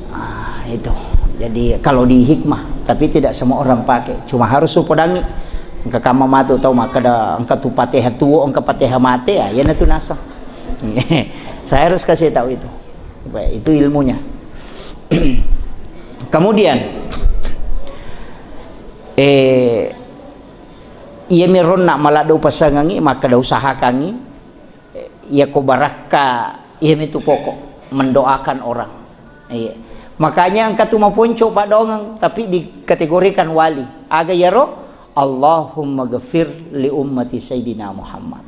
Ah, itu. Jadi kalau di hikmah, tapi tidak semua orang pakai. Cuma harus upodangi. Engka kamma matu tau makkeda engka tu Fatihah tuo, engka Fatihah mate, ya, iyana tu naseng. Saya harus kasih tahu itu. Supaya itu ilmunya. Kemudian, eh, iya mi ronna maladde upasengengi, makkeda usahakangi, eh, iya ko barakka, iya mi tu pokok mendoakan orang. Iya. Makanya engka tu maponco paddoangeng, tapi dikategorikan wali. Aga iyaro? Allahumma ghafir li ummati Sayyidina Muhammad.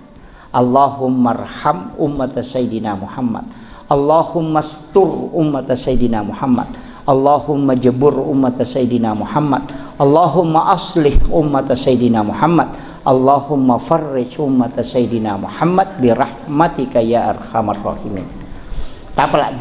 Allahumma arham ummata Sayyidina Muhammad. Allahumma astur ummata Sayyidina Muhammad. Allahumma jabur ummata Sayyidina Muhammad. Allahumma aslih ummata Sayyidina Muhammad. Allahumma farrij ummata Sayyidina Muhammad birahmatika ya arhamar rahimin. Tapalani.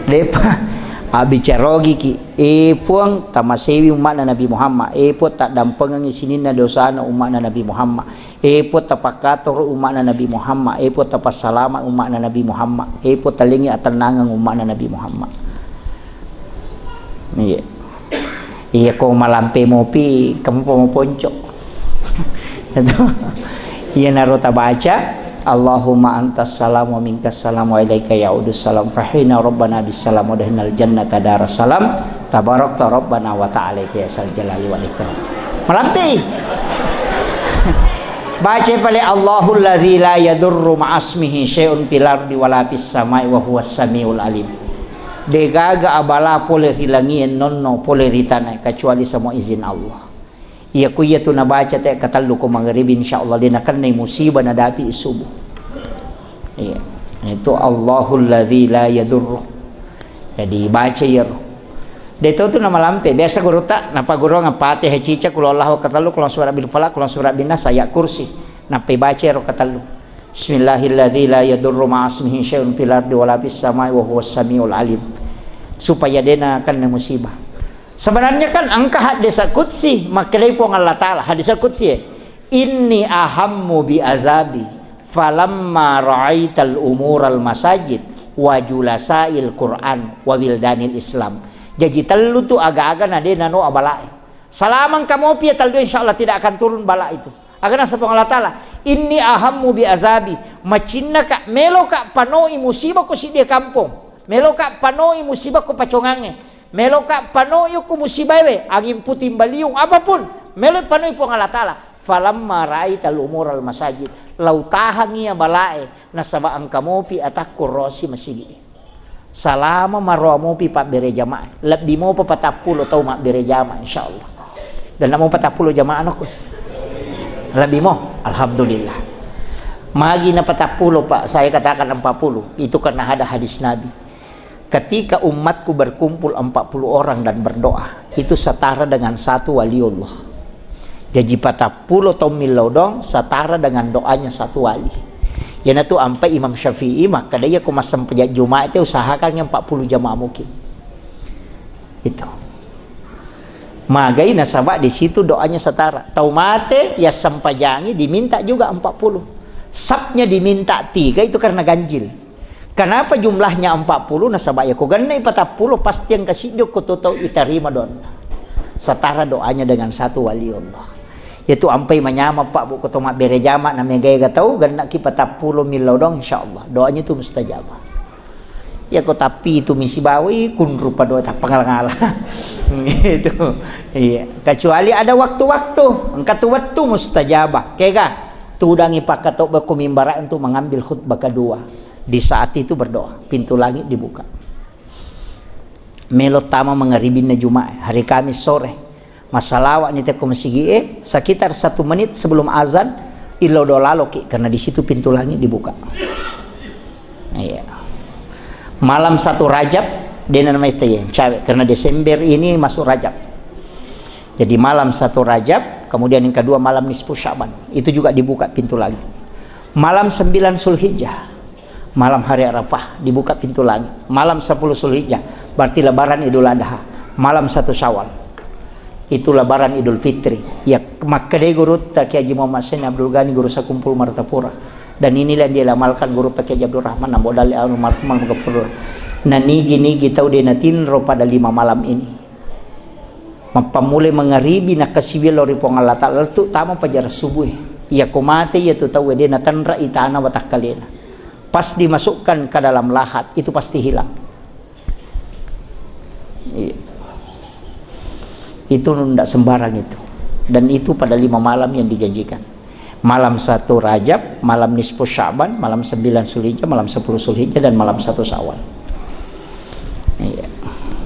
Depa abbicarogiki, eh Puang, tamasewi umma'na Nabi Muhammad, eh Puang, taddampengengi sininna dosana umma'na Nabi Muhammad, eh Puang, tapakkatoro umma'na Nabi Muhammad, eh Puang, tapassalama umma'na Nabi Muhammad, eh Puang, talengi atennangeng umma'na Nabi Muhammad. Iya. Iya ko malampe mopi, kamu pa maponco. Iyanaro tabaca, Allahumma antas salam wa minkas salam wa ilaika ya'udus salam. Fahina rabbana bis salam wa dahinal jannata daras salam. Tabarakta rabbana wa ta'ala ya sal jalali wal ikram. Malampe. Baca pale Allahul ladzi la yadurru ma'asmihi syai'un fil ardi wala fis samai wa huwas samiul alim. Degaga abala pole ri langie nonno pole ri tanae kecuali semua izin Allah. Iya ku iya tu nabaca te katellu ko mangaribi, insyaallah de nakennai musibah nadapi subuh. Iya. Itu Allahul ladzi la yadurru. Jadi baca iyaro. De to tu namalampe biasa gurutta napagurung Fatihah cica, qul huwallahu katellu, qul a'udzu birabbil falaq, qul a'udzu birabbin nas, ayat kursi. Nappai baca iyaro katellu. Bismillahilladzi la yadurru ma'asmihi syai'un fil ardi wala fis samai wa huwas samiul alim. Supaya dena kenna musibah. Sebenarnya kan engka hadis qudsi, makkedai Puang Allah Taala, hadis qudsi ya. Inni ahammu bi azabi falamma ra'aital umural masajid wa julasail Quran wa wildanil Islam. Jaji tellu tu aga-aga na de nano abalae. Salamang kamopi ya tellu, insyaallah tidak akan turun bala itu. Aga nasaba Puang Allah Taala, inni ahammu bi azabi, macinnaka, meloka panoi musibah ko siddi kampong, meloka panoi musibah ko pacongangnge, meloka panoi ko musibah we, angin puting beliung, apapun, melo panoi Puang Allah Taala. Falamma ra'aital umural masajid, lau tahangi ya balae, nasaba engka mopi atakku rosi masigi. Salama maroa mopi pabbere jamaah. Lebbi mopa patappulo tau mabbere jamaah, insyaallah. Dan namo patappulo jamaah nokko. Lebbi mo, alhamdulillah. Magi na patappulo, Pak, saya katakan empat puluh. Itu karena ada hadis Nabi. Ketika umatku berkumpul empat puluh orang dan berdoa, itu setara dengan satu waliullah. Jaji patappulo taung millau doang setara dengan doanya satu wali. Iyanatu ampai Imam Syafi'i makkeda, iya ko massempajang Juma'a te usahakan yang empat puluh jamaah mungkin. Itu. Magai nasaba di situ doanya setara. Tau mate ya sempajangi diminta juga empat puluh. Sapnya diminta tiga itu karena ganjil. Kenapa jumlahnya empat puluh? Nasaba iya ko gennai patappulo, pasti engka siddi ko to tau itarima doanna. Setara doanya dengan satu waliullah. Itu ampai manyameng, Pak, Bu, ko to mabbere jama na mega-ega tau, gennaki patappulo millau doang, insyaallah. Doanya itu mustajabah. Iya ko tapi itu misi bawai, kunru padoa tappangala-ngala. Gitu. Iya. Kecuali ada waktu-waktu, engka tu wettu mustajabah. Kega? Tudangi pakkatobba ko mimbara untuk mengambil khutbah kedua. Di saat itu berdoa, pintu langit dibuka. Melo tama mangaribinna Juma'a, hari Kamis sore. Massalawa ni tekko masigi'e, sekitar satu menit sebelum azan, illau doa laloki, karena di situ pintu langit dibuka. Iya. Malam satu Rajab, dena namanya tayang cawe, karena Desember ini masuk Rajab. Jadi malam satu Rajab, kemudian yang kedua malam nisfu Sya'ban, itu juga dibuka pintu langit. Malam sembilan Zulhijjah, malam hari Arafah, dibuka pintu langit. Malam sepuluh Zulhijjah, berarti lebaran Idul Adha. Malam satu Syawal. Itu lebaran Idul Fitri. Ya, makkedai gurutta Kiai Haji Muhammad Sen Abdul Ghani, Guru Sekumpul Martapura. Dan inilah yang dia amalkan gurutta Kiai Haji Abdul Rahman Ambo Dalle almarhum almaghfurlah. Nanigi-nigi tau de natinro pada lima malam ini. Mappammulai mangaribi nakkasiwiang lao ri Puang Allah Ta'ala lettu tama pajara subuh. Iya ko mate iya tu tau de natanra itana watakkalena. Pas dimasukkan ke dalam lahat, itu pasti hilang. Iya. Itu ndak sembarang itu. Dan itu pada lima malam yang dijanjikan. Malam satu Rajab, malam nisfu Sya'ban, malam sembilan Zulhijjah, malam sepuluh Zulhijjah, dan malam satu Syawal. Iya.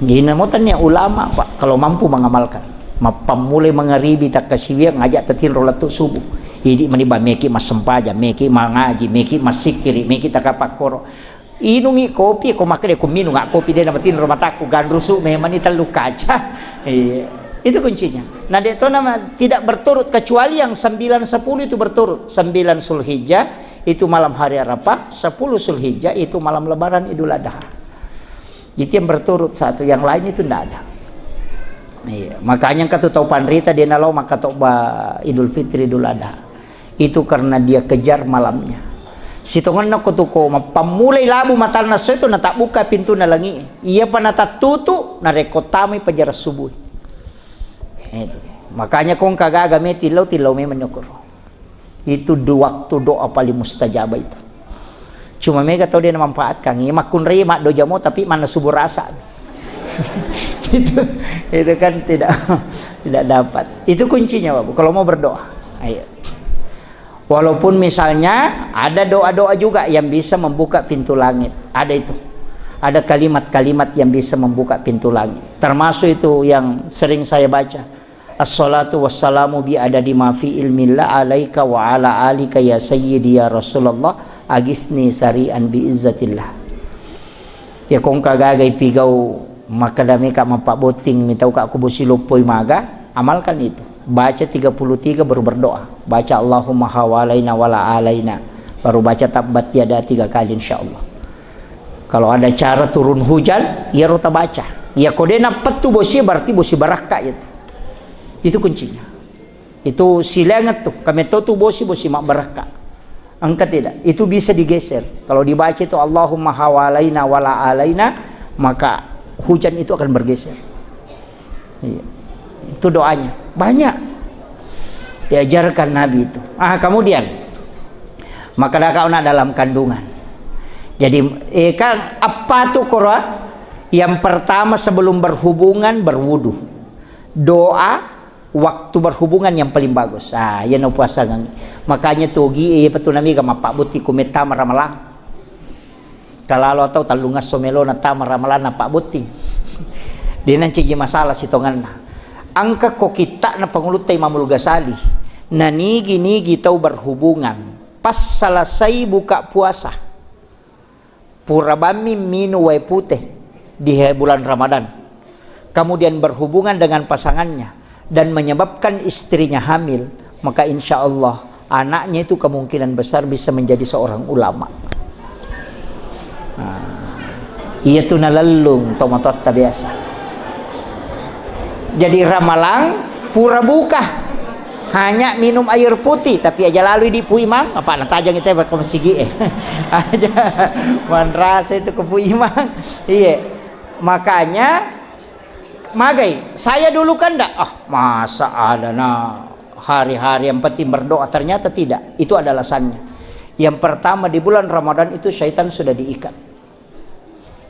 Jadi, namutan ya ulama, Pak, kalau mampu mengamalkan. Mappammulai mangaribi takkasiwiang, ngajak tatinro lettu subuh. Idi mani ba meki massempajang, meki mangaji, meki massikiri, meki takapakkoro. Inungi kopi, ko makkeda ko minung kopi de namatinro matakku, ganrusu memang ni tellu kaca. Iya. Itu kuncinya. Nah, de to nama tidak berturut kecuali yang sembilan sepuluh itu berturut. Sembilan Zulhijjah itu malam hari Arafah, sepuluh Zulhijjah itu malam lebaran Idul Adha. Itu yang berturut satu, yang lain itu ndak ada. Iya, makanya engka tu tau panrita de nalo makkatobba Idul Fitri, Idul Adha. Itu karena dia kejar malamnya. Sitongenna ko tu ko mappammulai labu matanna esso itu natabbuka pintuna langi. Iya pa natattutu narekko tamai pajara subuh. Itu. Makanya ko engka gaga me tillau, tillau memang nyokoro. Itu du-, waktu doa paling mustajabah itu. Cuma mega tau de namanfaatkan. Iya makkunrai maddoja mo tapi manna subuh rasa. Itu, itu kan tidak, tidak dapat. Itu kuncinya, Bapak, kalau mau berdoa. Ayo. Walaupun misalnya ada doa-doa juga yang bisa membuka pintu langit. Ada itu. Ada kalimat-kalimat yang bisa membuka pintu langit. Termasuk itu yang sering saya baca. Assalatu wassalamu bi adadi ma fi ilmillah alaika wa ala alika ya sayyidi ya Rasulullah, agisni sari'an bi izzatillah. Ya, ko engka gaga ipigau, makkeda meka mappabotting, mitauka ko bosi loppoi maga, amalkan itu. Baca tiga puluh tiga baru berdoa. Baca Allahumma hawalaina wala alaina. Baru baca tabbat yada tiga kali, insya Allah. Kalau ada cara turun hujan, iyaro tabaca. Ya, ko de nappettu bosi, berarti bosi barakka itu. Itu kuncinya. Itu silenget tu, kametto tu bosi, bosi mabbarakka. Engka tidak? Itu bisa digeser. Kalau dibaca itu Allahumma hawalaina wala alaina, maka hujan itu akan bergeser. Iya. Itu doanya. Banyak diajarkan Nabi itu. Ah, kemudian, maka dakau nak dalam kandungan. Jadi, eh, kan apa tu Quran? Yang pertama sebelum berhubungan berwudu. Doa waktu berhubungan yang paling bagus. Ah, iya no puasa ngangi. Makanya togi, eh, iya petu nami ga mappabutti ku mettama ramalang. Kalalo tau tallungesso melo natama ramalang nappabotting. De nancaji masalah sitonganna. Engka ko kitta'na pangulutta Imamul Ghazali. Nanigi-nigi tau berhubungan pas selesai buka puasa. Pura bammi minum wae putih di he-, bulan Ramadan. Kemudian berhubungan dengan pasangannya dan menyebabkan istrinya hamil, maka insya Allah anaknya itu kemungkinan besar bisa menjadi seorang ulama. Nah, iya tu nalellung tomatoatta biasa. Jadi ramalang pura buka, hanya minum air putih, tapi aja lalu di Pu Imang, apa natajang itu ke masigi eh. Aja manrasa itu ke Pu Imang. Iya, makanya magai. Saya dulu kan ndak, ah, masa ada nah hari-hari yang penting berdoa. Ternyata tidak. Itu ada alasannya. Yang pertama, di bulan Ramadan itu syaitan sudah diikat.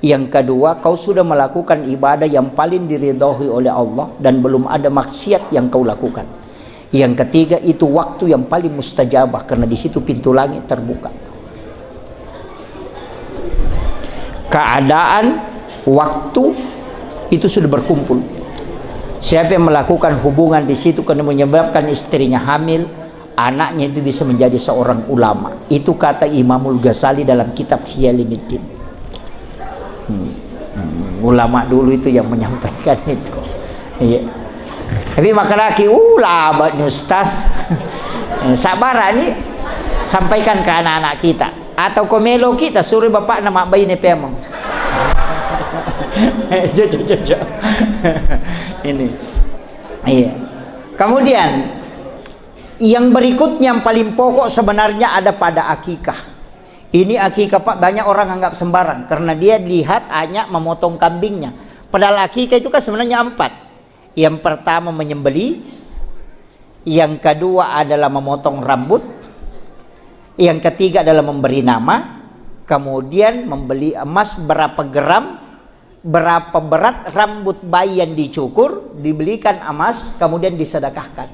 Yang kedua, kau sudah melakukan ibadah yang paling diridhoi oleh Allah dan belum ada maksiat yang kau lakukan. Yang ketiga, itu waktu yang paling mustajabah karena di situ pintu langit terbuka. Keadaan waktu itu sudah berkumpul. Siapa yang melakukan hubungan di situ karena menyebabkan istrinya hamil, anaknya itu bisa menjadi seorang ulama. Itu kata Imamul Ghazali dalam kitab Ihya Ulumuddin. Hmm. Hmm. Ulama dulu itu yang menyampaikan itu. Iya. Tapi makalaki ulama ni ustaz. Sabar ni sampaikan ke anak-anak kita. Atau ko melo kita suruh bapakna mabbaine pemeng. Jo, jo, jo, jo. Ini. Iya. Kemudian, yang berikutnya yang paling pokok sebenarnya ada pada akikah. Ini akikah, Pak, banyak orang anggap sembarang karena dia lihat hanya memotong kambingnya. Padahal akikah itu kan sebenarnya empat. Yang pertama menyembelih, yang kedua adalah memotong rambut, yang ketiga adalah memberi nama, kemudian membeli emas berapa gram, berapa berat rambut bayi yang dicukur, dibelikan emas, kemudian disedekahkan.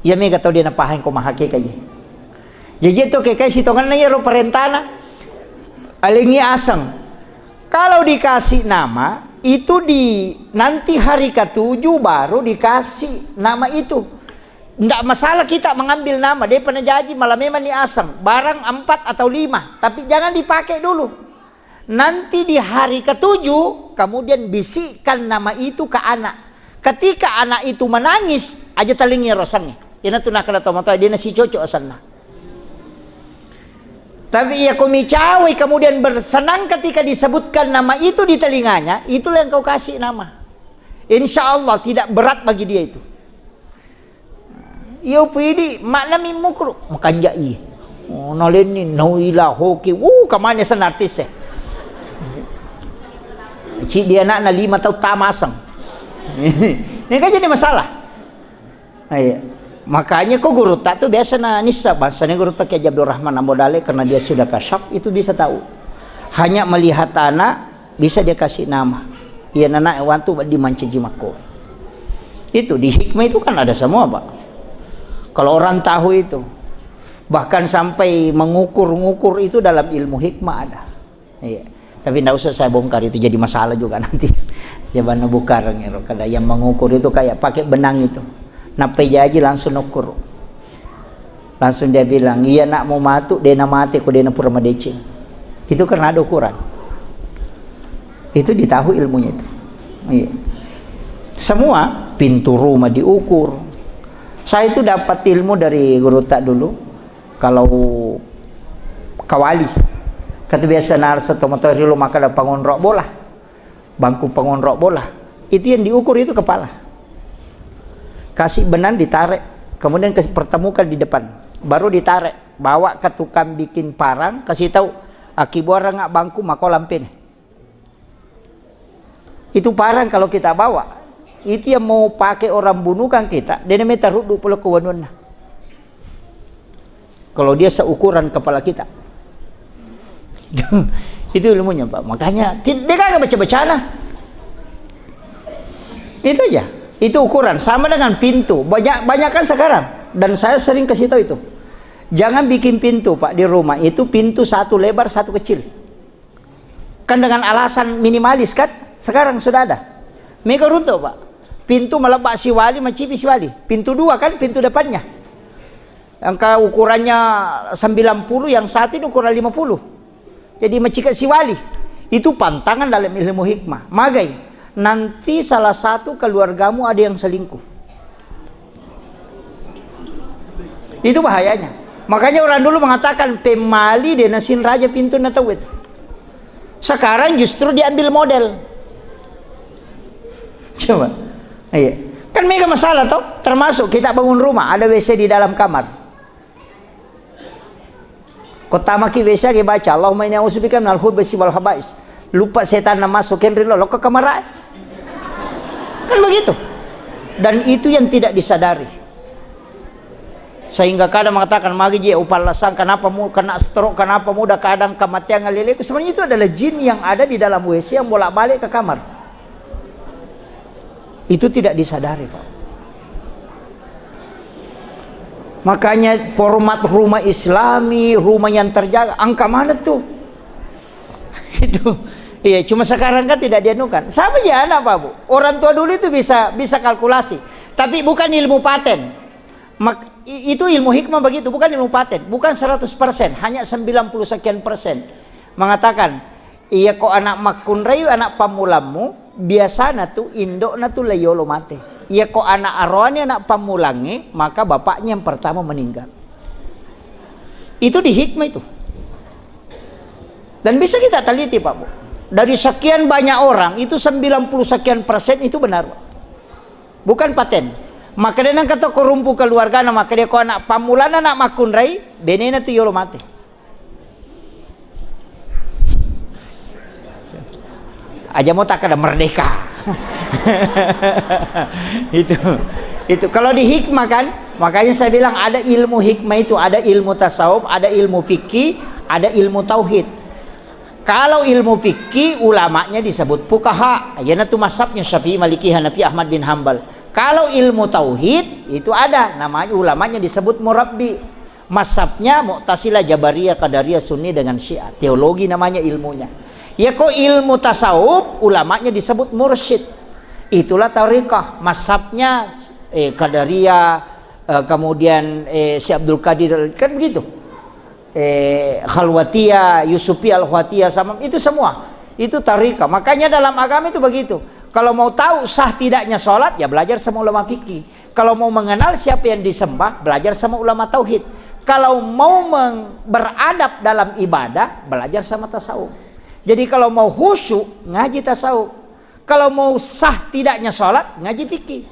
Iya mega tau dia napahang ko mahakeka iye. Jaji to kekai sitonganna iyaro parentana. Alengi aseng. Kalau dikasih nama, itu di nanti hari ketujuh baru dikasih nama itu. Ndak masalah kita mengambil nama, dia pernah jaji malah memang ni aseng, barang empat atau lima, tapi jangan dipakai dulu. Nanti di hari ketujuh, kemudian bisikkan nama itu ke anak. Ketika anak itu menangis, aja talingi rosangi. Ina tu nakala tomatoa, dia nasi cocok asanna. Tapi iya ko micawai, kemudian bersenang ketika disebutkan nama itu di telinganya, itulah yang kau kasih nama. Insya Allah tidak berat bagi dia itu. Iyo pidi, makna mi mukru, makanja i. Oh, nalenni, nauila, hoki, wuh, kamane sen artis e. Ci dia anakna lima tau tamasang. Ini kan jadi masalah. Iya. Makanya kok guru tak tuh biasa na nissa, bahasanya guru tak kayak Abdul Rahman Ambo Dale, karena dia sudah kasyaf, itu bisa tahu. Hanya melihat anak, bisa dia kasih nama. Iya, nana wantu di mancaji mako. Itu di hikmah itu kan ada semua, Pak. Kalau orang tahu itu, bahkan sampai mengukur-ngukur itu dalam ilmu hikmah ada. Iya. Tapi ndak usah saya bongkar, itu jadi masalah juga nanti. Jabanna bukarang ya, kada yang mengukur itu kayak pakai benang itu. Nappai jaji langsung ukur. Langsung dia bilang, "Iya nak mau matu, dena mate ko dena pura madeceng." Itu karena ada ukuran. Itu ditahu ilmunya itu. Iya. Semua pintu rumah diukur. Saya itu dapat ilmu dari guru tak dulu. Kalau kawali, kata biasa narasa tomatoa rilo maka ada pangonrok bola. Bangku pangonrok bola. Itu yang diukur itu kepala. Kasih benang ditarik, kemudian kasih pertemukan di depan. Baru ditarik, bawa ke tukang bikin parang, kasih tahu, "Akibuarang nggak bangku, mako lampene." Itu parang kalau kita bawa, itu yang mau pakai orang bunuhkan kita, dia namanya taruddu pula ke wanuanna. Kalau dia seukuran kepala kita. Itu ilmunya, Pak. Makanya, ti-, dia kagak baca-bacana. Itu aja. Itu ukuran. Sama dengan pintu. Banyak, banyak kan sekarang. Dan saya sering kasih tahu itu. Jangan bikin pintu, Pak, di rumah. Itu pintu satu lebar, satu kecil. Kan dengan alasan minimalis, kan? Sekarang sudah ada. Mega runtuh, Pak. Pintu melebbak siwali, macipi siwali. Pintu dua, kan, pintu depannya. Engka ukurannya sembilan puluh, yang satu ini ukuran lima puluh. Jadi, macika siwali. Itu pantangan dalam ilmu hikmah. Magai, nanti salah satu keluargamu ada yang selingkuh. Itu bahayanya. Makanya orang dulu mengatakan, "Pemmali de nasin raja pintu na tau itu." Sekarang justru diambil model. Coba. Iya. Kan mega masalah toh, termasuk kita bangun rumah, ada W C di dalam kamar. Ko tamaki W C age baca, "Allahumma inni a'udzubika minal khubusi wal khaba'is." Lupa setan na masuk, kenri lo, lo ke kamar ae. Kan begitu. Dan itu yang tidak disadari. Sehingga kadang mengatakan, "Magi je upallasang, kenapa mu-, kena stroke, kenapa mudah kadang kematian ngaleleku." Sebenarnya itu adalah jin yang ada di dalam W C yang bolak-balik ke kamar. Itu tidak disadari, Pak. Makanya format rumah Islami, rumah yang terjaga, angka mana tuh? Itu. Iya, cuma sekarang kan tidak dianukan. Sama aja anak, Pak, Bu. Orang tua dulu itu bisa, bisa kalkulasi. Tapi bukan ilmu paten. Mak-, i-, itu ilmu hikmah begitu, bukan ilmu paten. Bukan seratus persen, hanya sembilan puluh sekian persen. Mengatakan, "Iya ko anak makkunrai, anak pammulammu, biasana tu indokna tu laiyolo mate. Iya ko anak aroane, anak pammulangnge, maka bapaknya yang pertama meninggal." Itu di hikmah itu. Dan bisa kita teliti, Pak, Bu. Dari sekian banyak orang, itu sembilan puluh sekian persen itu benar, Pak. Bukan paten. Makkeda nengka to ko rumpu keluargana, makkeda ko anak pammulana anak makkunrai, benena tu yolo mate. Aja mau tak ada merdeka. Itu. Itu kalau di hikmah kan, makanya saya bilang ada ilmu hikmah itu, ada ilmu tasawuf, ada ilmu fikih, ada ilmu tauhid. Kalau ilmu fikih, ulamanya disebut fuqaha. Iyana tu mazhabnya Syafi'i, Maliki, Hanafi, Ahmad bin Hambal. Kalau ilmu tauhid, itu ada namanya, ulamanya disebut murabbi. Mazhabnya Mu'tazilah, Jabariyah, Qadariyah, Sunni dengan Syiah. Teologi namanya ilmunya. Ya kok ilmu tasawuf, ulamanya disebut mursyid. Itulah tariqah, mazhabnya eh, Qadariyah, eh, kemudian eh, Syekh Abdul Qadir, kan begitu. Eh, Khalwatiyah, Yusufi Al-Khalwatiyah, sama itu semua. Itu tariqah. Makanya dalam agama itu begitu. Kalau mau tahu sah tidaknya sholat, ya belajar sama ulama fikih. Kalau mau mengenal siapa yang disembah, belajar sama ulama tauhid. Kalau mau meng- beradab dalam ibadah, belajar sama tasawuf. Jadi kalau mau khusyuk, ngaji tasawuf. Kalau mau sah tidaknya sholat, ngaji fikih.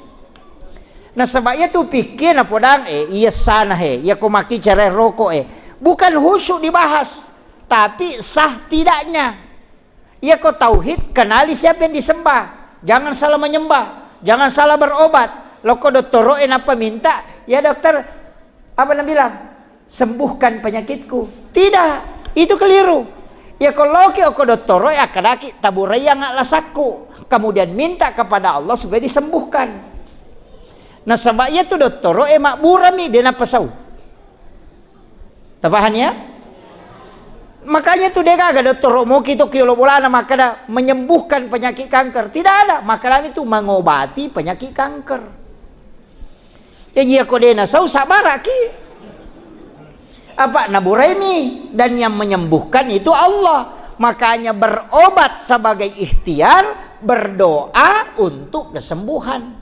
Nasaba iya tu fikih na podang, eh, iya sana he, iya ko maki cerai rokok, eh. Bukan khusyuk dibahas, tapi sah tidaknya. Iya ko tauhid, kenali siapa yang disembah. Jangan salah menyembah, jangan salah berobat. Loko dottoro e napa minta, ya dokter, apa na bilang? "Sembuhkan penyakitku." Tidak, itu keliru. Ya ko loki oko dottoro e, akkadaki taburaiang lasakku. Kemudian minta kepada Allah supaya disembuhkan. Nasaba iya tu dottoro e mabburami, de napasau. Tapahan ya? Makanya tu degaga dottoro moki to kiolo bolana makkada menyembuhkan penyakit kanker. Tidak ada. Makkadami tu mengobati penyakit kanker. Jaji iya ko de nasau, sabbaraki. Apa naburaimi, dan yang menyembuhkan itu Allah. Makanya berobat sebagai ikhtiar, berdoa untuk kesembuhan.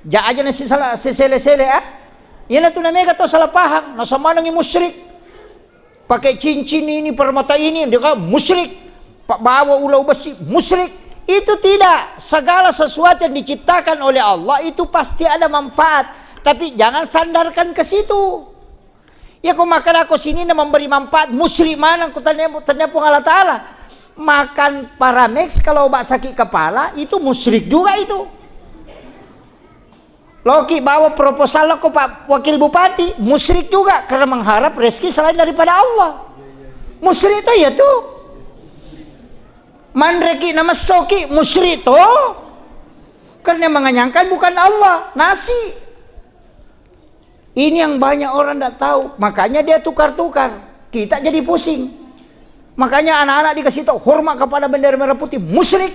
Ja aja nasi salah sesele-sele ah. Iyana tu namega to salah paham, nasamanengi musyrik. Pakai cincin ini, permata ini, dia kan musyrik. Pak bawa ulau besi, musyrik. Itu tidak. Segala sesuatu yang diciptakan oleh Allah itu pasti ada manfaat. Tapi jangan sandarkan ke situ. Ya ko makan aku sini na memberi manfaat, musyrik mana ku tanya, tanya Puang Allah Ta'ala. Makan Paramex kalau obat sakit kepala, itu musyrik juga itu. Loki bawa proposal lo ko Pak Wakil Bupati, musyrik juga karena mengharap rezeki selain daripada Allah. Musyrik to iya tu. Manreki namessoki, musyrik to. Karena mengenyangkan bukan Allah, nasi. Ini yang banyak orang ndak tahu, makanya dia tukar-tukar. Kita jadi pusing. Makanya anak-anak dikasih tahu hormat kepada bendera merah putih, musyrik.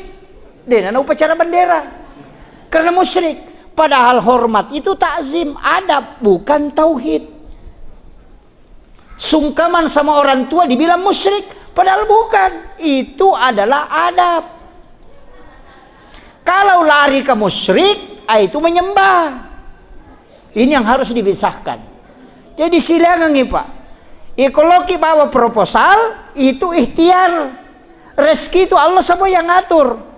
De nana upacara bendera. Karena musyrik. Padahal hormat itu takzim, adab, bukan tauhid. Sungkeman sama orang tua dibilang musyrik, padahal bukan. Itu adalah adab. Kalau lari ke musyrik, ah, itu menyembah. Ini yang harus dipisahkan. Jadi silakan, Pak. Iko loki bawa proposal, itu ikhtiar. Rezeki itu Allah semua yang ngatur.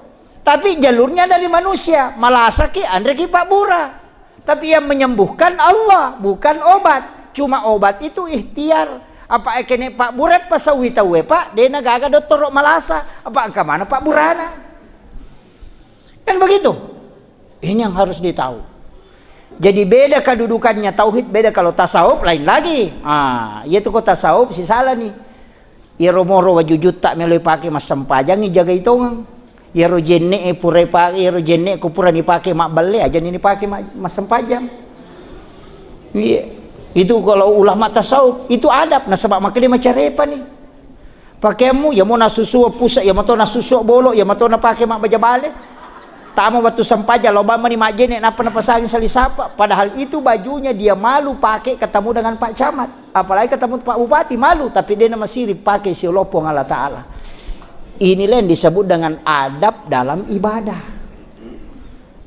Tapi jalurnya dari manusia. Malasaki, anreki pabbura. Tapi yang menyembuhkan Allah, bukan obat. Cuma obat itu ikhtiar. Apa ekene pabbura pasawi tauwe, Pak? Dena gaga dottoro malasa. Apa engka mana pabburana? Kan begitu. Ini yang harus ditahu. Jadi beda kedudukannya tauhid, beda kalau tasawuf lain lagi. Ah, iya tu ko tasawuf sisala nih. Iyaro moro wajujutta melo ipake massempajangngi jagai tongeng. Iyaro jenne'e pura ipake, iyaro jenne'e ko pura nipake mabballe, aja ni nipake ma-, massempajang. Iya. Itu kalau ulama tasawuf, itu adab, nasaba makkeda macarepa ni. Pakeammu, iya mo nasusu pusa, iya mato nasusu bolo, iya mato napake mabbaja bale. Tama wettu sempajang, lao bang mani majjene, nappa napasangi sali sapa. Padahal itu bajunya dia malu pakai ketemu dengan Pak Camat. Apalagi ketemu Pak Bupati, malu. Tapi dia nama siri pakai siolo Puang Allah Ta'ala. Inilah yang disebut dengan adab dalam ibadah.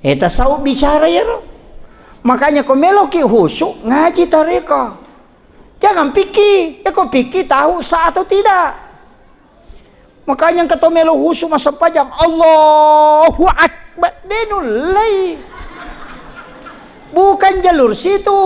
Eh, tasawuf bicara ya, Ro. Makanya ko meloki khusyuk, ngaji tareka. Jangan pikir, ya ko pikir tahu sah atau tidak. Makanya engka to melo khusyuk massempajang, Allahu Akbar, de nullei. Bukan jalur situ.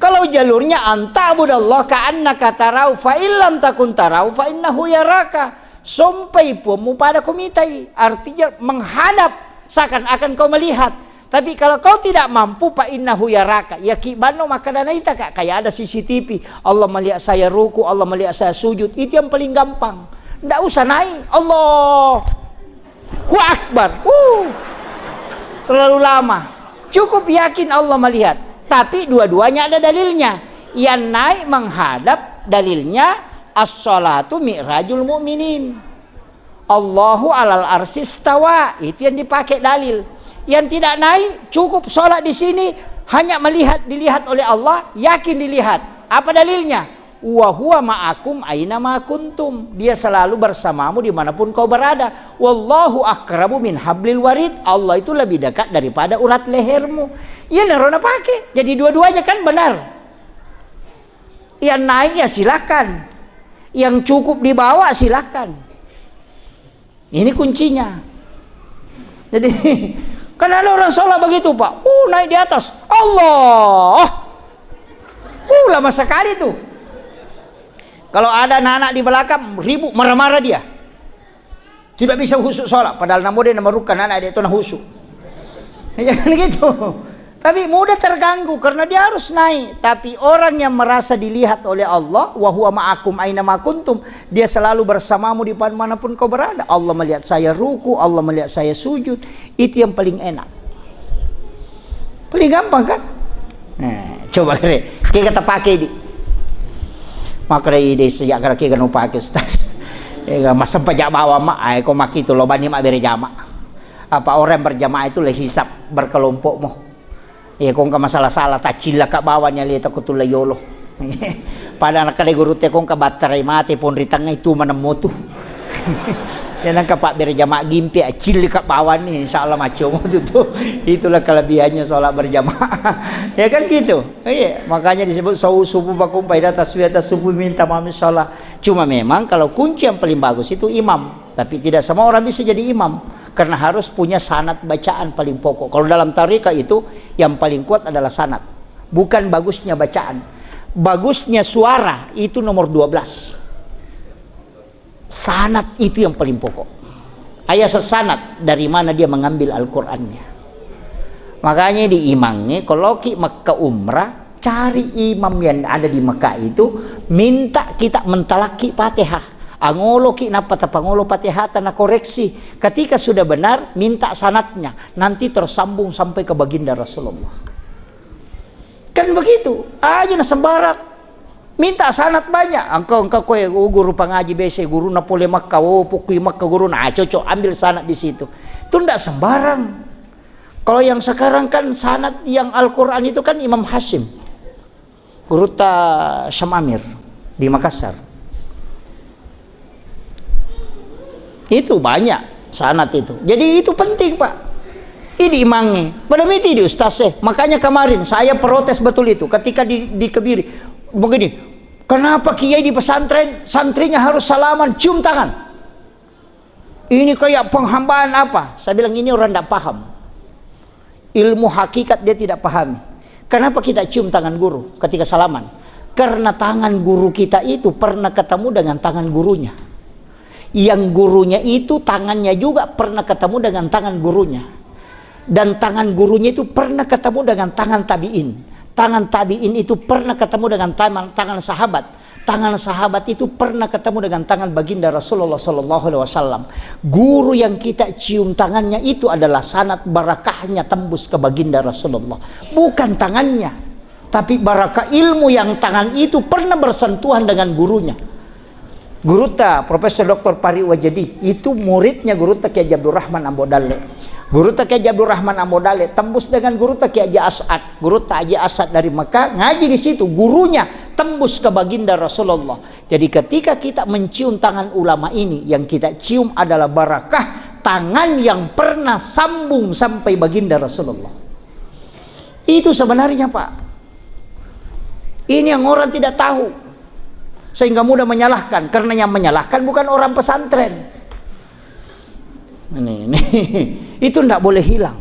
Kalau jalurnya, "Anta'budallah ka'annaka tarahu, fa illam takun tarahu, fa innahu yaraka." Sompai Puangmu pada ko mitai. Artinya menghadap, seakan-akan kau melihat. Tapi kalau kau tidak mampu, fa innahu yaraka. Ya ki banno makkeda naita ka, kayak ada C C T V. Allah melihat saya ruku, Allah melihat saya sujud. Itu yang paling gampang. Ndak usah naik. Allah. Hu Akbar. Uh. Terlalu lama. Cukup yakin Allah melihat. Tapi dua-duanya ada dalilnya. Yang naik menghadap, dalilnya as-salatu mi'rajul mu'minin. Allahu alal arsy istawa. Itu yang dipakai dalil. Yang tidak naik, cukup sholat di sini, hanya melihat, dilihat oleh Allah, yakin dilihat. Apa dalilnya? "Wa huwa ma'akum aina ma kuntum." Dia selalu bersamamu dimanapun kau berada. "Wallahu aqrabu min hablil warid." Allah itu lebih dekat daripada urat lehermu. Iya, naro napake. Jadi dua-duanya kan benar. Yang naik ya silakan. Yang cukup dibawa silakan. Ini kuncinya. Jadi, kan ada orang sholat begitu, Pak. Uh, naik di atas. Allah. Uh, lama sekali tuh. Kalau ada anak-anak di belakang, ribut, marah-marah dia. Tidak bisa khusyuk sholat. Padahal namo dia nama rukun anak dia itu nah khusyuk. Jangan gitu. Tapi mudah terganggu karena dia harus naik. Tapi orang yang merasa dilihat oleh Allah, "Wa huwa ma'akum aina ma kuntum," dia selalu bersamamu di manapun kau berada. "Allah melihat saya ruku, Allah melihat saya sujud." Itu yang paling enak. Paling gampang kan? Nah, coba kere. Kega tapake di. Makre ide sejak kira kega no pake, Ustaz. Ega masempajak bawang ma, ai ko makitu lo bani ma bere jama. Apa orang berjamaah itu le hisab berkelompok mo. Iya, ko engka masalah-salah, taccillaka bawang nia leta ko tulla yolo. Pada nakkeda gurutta, ko engka battarai mate, ponri tengnga itu manemmo tu. Ya, nangka pabbere jamaah gimpi, accillika bawang ni, insya Allah maccomo tu, tu. Itulah kelebihannya sholat berjamaah. Ya kan gitu. Iya, makanya disebut sau subuh bakum faida taswiyah tasubhu min tamami sholat. Cuma memang kalau kunci yang paling bagus itu imam. Tapi tidak semua orang bisa jadi imam. Karena harus punya sanad bacaan paling pokok. Kalau dalam tarikat itu, yang paling kuat adalah sanad. Bukan bagusnya bacaan. Bagusnya suara itu nomor dua belas. Sanad itu yang paling pokok. Ayat sanad, dari mana dia mengambil Al-Qurannya. Makanya di imangnya, kalau ki Mekah umrah, cari imam yang ada di Mekah itu, minta kita mentalaki Fatihah. Angoloki nappa tapangolo Fatihah, tana koreksi. Ketika sudah benar, minta sanadnya. Nanti tersambung sampai ke baginda Rasulullah. Kan begitu. Aja na sembarang. Minta sanad banyak. Engkau, engkau koe, oh, guru pangaji bese, guru na pole Makkah, oh, pukui Makkah guru na, ah, cocok, ambil sanad di situ. Itu ndak sembarang. Kalau yang sekarang kan sanad yang Al-Quran itu kan Imam Hasyim. Gurutta Syam Amir di Makassar. Itu banyak sanad itu. Jadi itu penting, Pak. Ini imangnge. Pada miti di ustaz eh. Makanya kemarin saya protes betul itu ketika di, di Kebiri. Begini, kenapa kiai di pesantren santrinya harus salaman, cium tangan? Ini kayak penghambaan apa? Saya bilang, ini orang tidak paham. Ilmu hakikat dia tidak pahami. Kenapa kita cium tangan guru ketika salaman? Karena tangan guru kita itu pernah ketemu dengan tangan gurunya. Yang gurunya itu tangannya juga pernah ketemu dengan tangan gurunya. Dan tangan gurunya itu pernah ketemu dengan tangan tabi'in. Tangan tabi'in itu pernah ketemu dengan tangan, tangan sahabat. Tangan sahabat itu pernah ketemu dengan tangan Baginda Rasulullah sallallahu alaihi wasallam. Guru yang kita cium tangannya itu adalah sanad barakahnya tembus ke Baginda Rasulullah. Bukan tangannya, tapi barakah ilmu yang tangan itu pernah bersentuhan dengan gurunya. Gurutta Profesor Doktor Pari Wajedi itu muridnya Gurutta Kiai Haji Abdurrahman Ambo Dalle. Gurutta Kiai Haji Abdurrahman Ambo Dalle tembus dengan Gurutta Kiai Haji As'ad. Gurutta Haji As'ad dari Mekah ngaji di situ, gurunya tembus ke Baginda Rasulullah. Jadi ketika kita mencium tangan ulama ini, yang kita cium adalah barakah tangan yang pernah sambung sampai Baginda Rasulullah. Itu sebenarnya, Pak. Ini yang orang tidak tahu. Sehingga mudah menyalahkan. Karena yang menyalahkan bukan orang pesantren. Ini, ini. Itu ndak boleh hilang.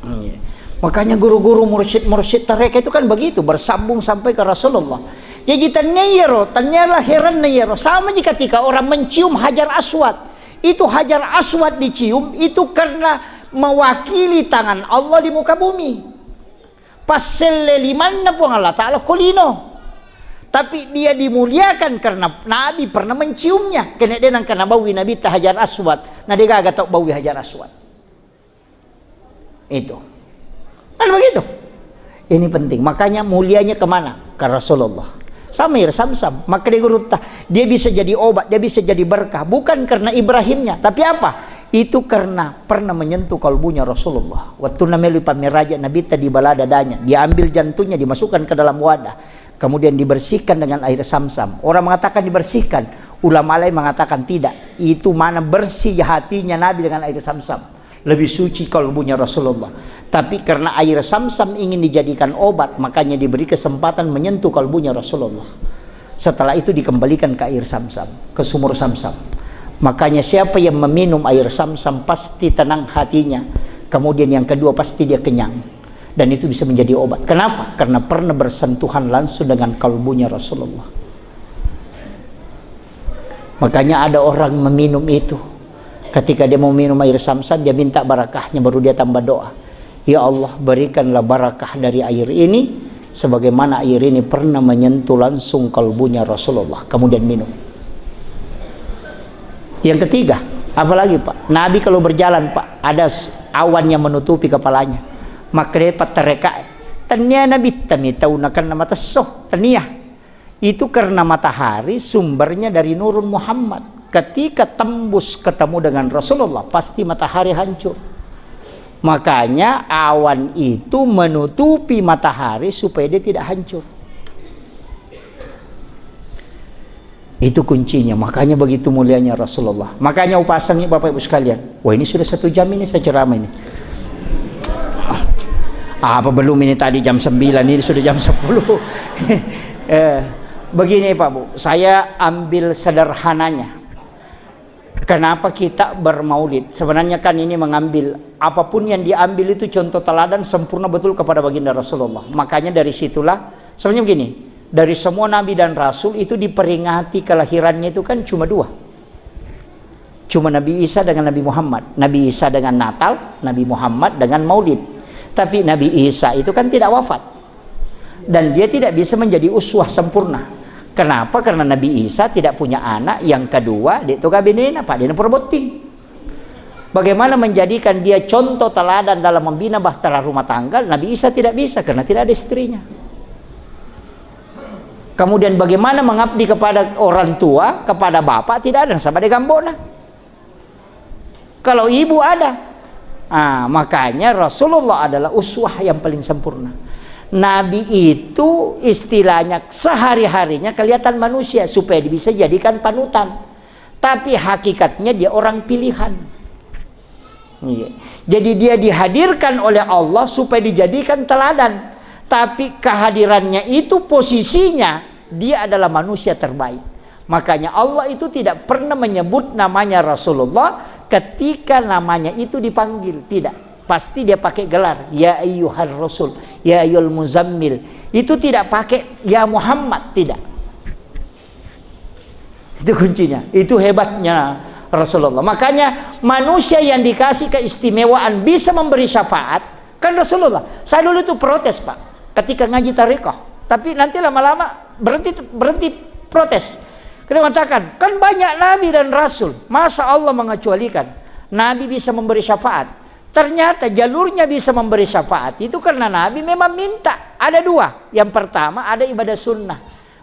Iya. Makanya guru-guru, mursyid-mursyid tarekat itu kan begitu, bersambung sampai ke Rasulullah. Jadi, tania iyaro, tanialah heranna iyaro. Sama ji ketika orang mencium Hajar Aswad. Itu Hajar Aswad dicium, itu karena mewakili tangan Allah di muka bumi. Passelle limanna Puang Allah Ta'ala ko lino. Tapi dia dimuliakan karena Nabi pernah menciumnya. Kene de nangka nabawi Nabitta Hajar Aswad. Na de gaga tau bawi Hajar Aswad. Itu. Kan begitu? Ini penting. Makanya mulianya kemana? Ke Rasulullah. Sama air Samsam. Makkeda gurutta, dia bisa jadi obat, dia bisa jadi berkah. Bukan karena Ibrahimnya. Tapi apa? Itu karena pernah menyentuh kalbunya Rasulullah. Waktu namelu pamiraja Nabitta di bala dadanya. Dia ambil jantungnya, dimasukkan ke dalam wadah. Kemudian dibersihkan dengan air Samsam. Orang mengatakan dibersihkan. Ulama lain mengatakan tidak. Itu mana bersih hatinya Nabi dengan air Samsam. Lebih suci kalbunya Rasulullah. Tapi karena air Samsam ingin dijadikan obat, makanya diberi kesempatan menyentuh kalbunya Rasulullah. Setelah itu dikembalikan ke air Samsam, ke sumur Samsam. Makanya siapa yang meminum air Samsam pasti tenang hatinya. Kemudian yang kedua pasti dia kenyang. Dan itu bisa menjadi obat. Kenapa? Karena pernah bersentuhan langsung dengan kalbunya Rasulullah. Makanya ada orang meminum itu. Ketika dia mau minum air Samsam, dia minta barakahnya, baru dia tambah doa. Ya Allah, berikanlah barakah dari air ini, sebagaimana air ini pernah menyentuh langsung kalbunya Rasulullah. Kemudian minum. Yang ketiga, apalagi, Pak? Nabi kalau berjalan, Pak, ada s-, awan yang menutupi kepalanya. Makanya Pak tereka, tania Nabi tami tahu nakan nama tesso, tania. Itu karena matahari sumbernya dari Nurun Muhammad. Ketika tembus ketemu dengan Rasulullah, pasti matahari hancur. Makanya awan itu menutupi matahari supaya dia tidak hancur. Itu kuncinya. Makanya begitu mulianya Rasulullah. Makanya upasangi Bapak Ibu sekalian. Wah, ini sudah satu jam ini saya ceramah ini. Apa belum ini, tadi jam sembilan, ini sudah jam sepuluh. Eh, begini Pak Bu, saya ambil sederhananya. Kenapa kita bermaulid? Sebenarnya kan ini mengambil, apapun yang diambil itu contoh teladan sempurna betul kepada baginda Rasulullah. Makanya dari situlah, sebenarnya begini, dari semua nabi dan rasul itu diperingati kelahirannya itu kan cuma dua. Cuma Nabi Isa dengan Nabi Muhammad. Nabi Isa dengan Natal, Nabi Muhammad dengan Maulid. Tapi Nabi Isa itu kan tidak wafat. Dan dia tidak bisa menjadi uswah sempurna. Kenapa? Karena Nabi Isa tidak punya anak. Yang kedua, dia itu kabinena, Pak, dia pura botting. Bagaimana menjadikan dia contoh teladan dalam membina bahtera rumah tangga? Nabi Isa tidak bisa karena tidak ada istrinya. Kemudian bagaimana mengabdi kepada orang tua, kepada bapak, tidak ada, nasaba de gambokna. Kalau ibu ada. Ah, makanya Rasulullah adalah uswah yang paling sempurna. Nabi itu istilahnya sehari-harinya kelihatan manusia supaya bisa dijadikan panutan. Tapi hakikatnya dia orang pilihan. Iya. Jadi dia dihadirkan oleh Allah supaya dijadikan teladan. Tapi kehadirannya itu posisinya dia adalah manusia terbaik. Makanya Allah itu tidak pernah menyebut namanya Rasulullah ketika namanya itu dipanggil. Tidak. Pasti dia pakai gelar. Ya ayyuhar rasul. Ya ayyuhal muzammil. Itu tidak pakai ya Muhammad. Tidak. Itu kuncinya. Itu hebatnya Rasulullah. Makanya manusia yang dikasih keistimewaan bisa memberi syafaat, kan Rasulullah. Saya dulu itu protes, Pak, ketika ngaji tarekat. Tapi nanti lama-lama berhenti, berhenti protes. Kita mengatakan, kan banyak nabi dan rasul. Masa Allah mengecualikan? Nabi bisa memberi syafaat. Ternyata jalurnya bisa memberi syafaat itu karena Nabi memang minta. Ada dua. Yang pertama ada ibadah sunnah.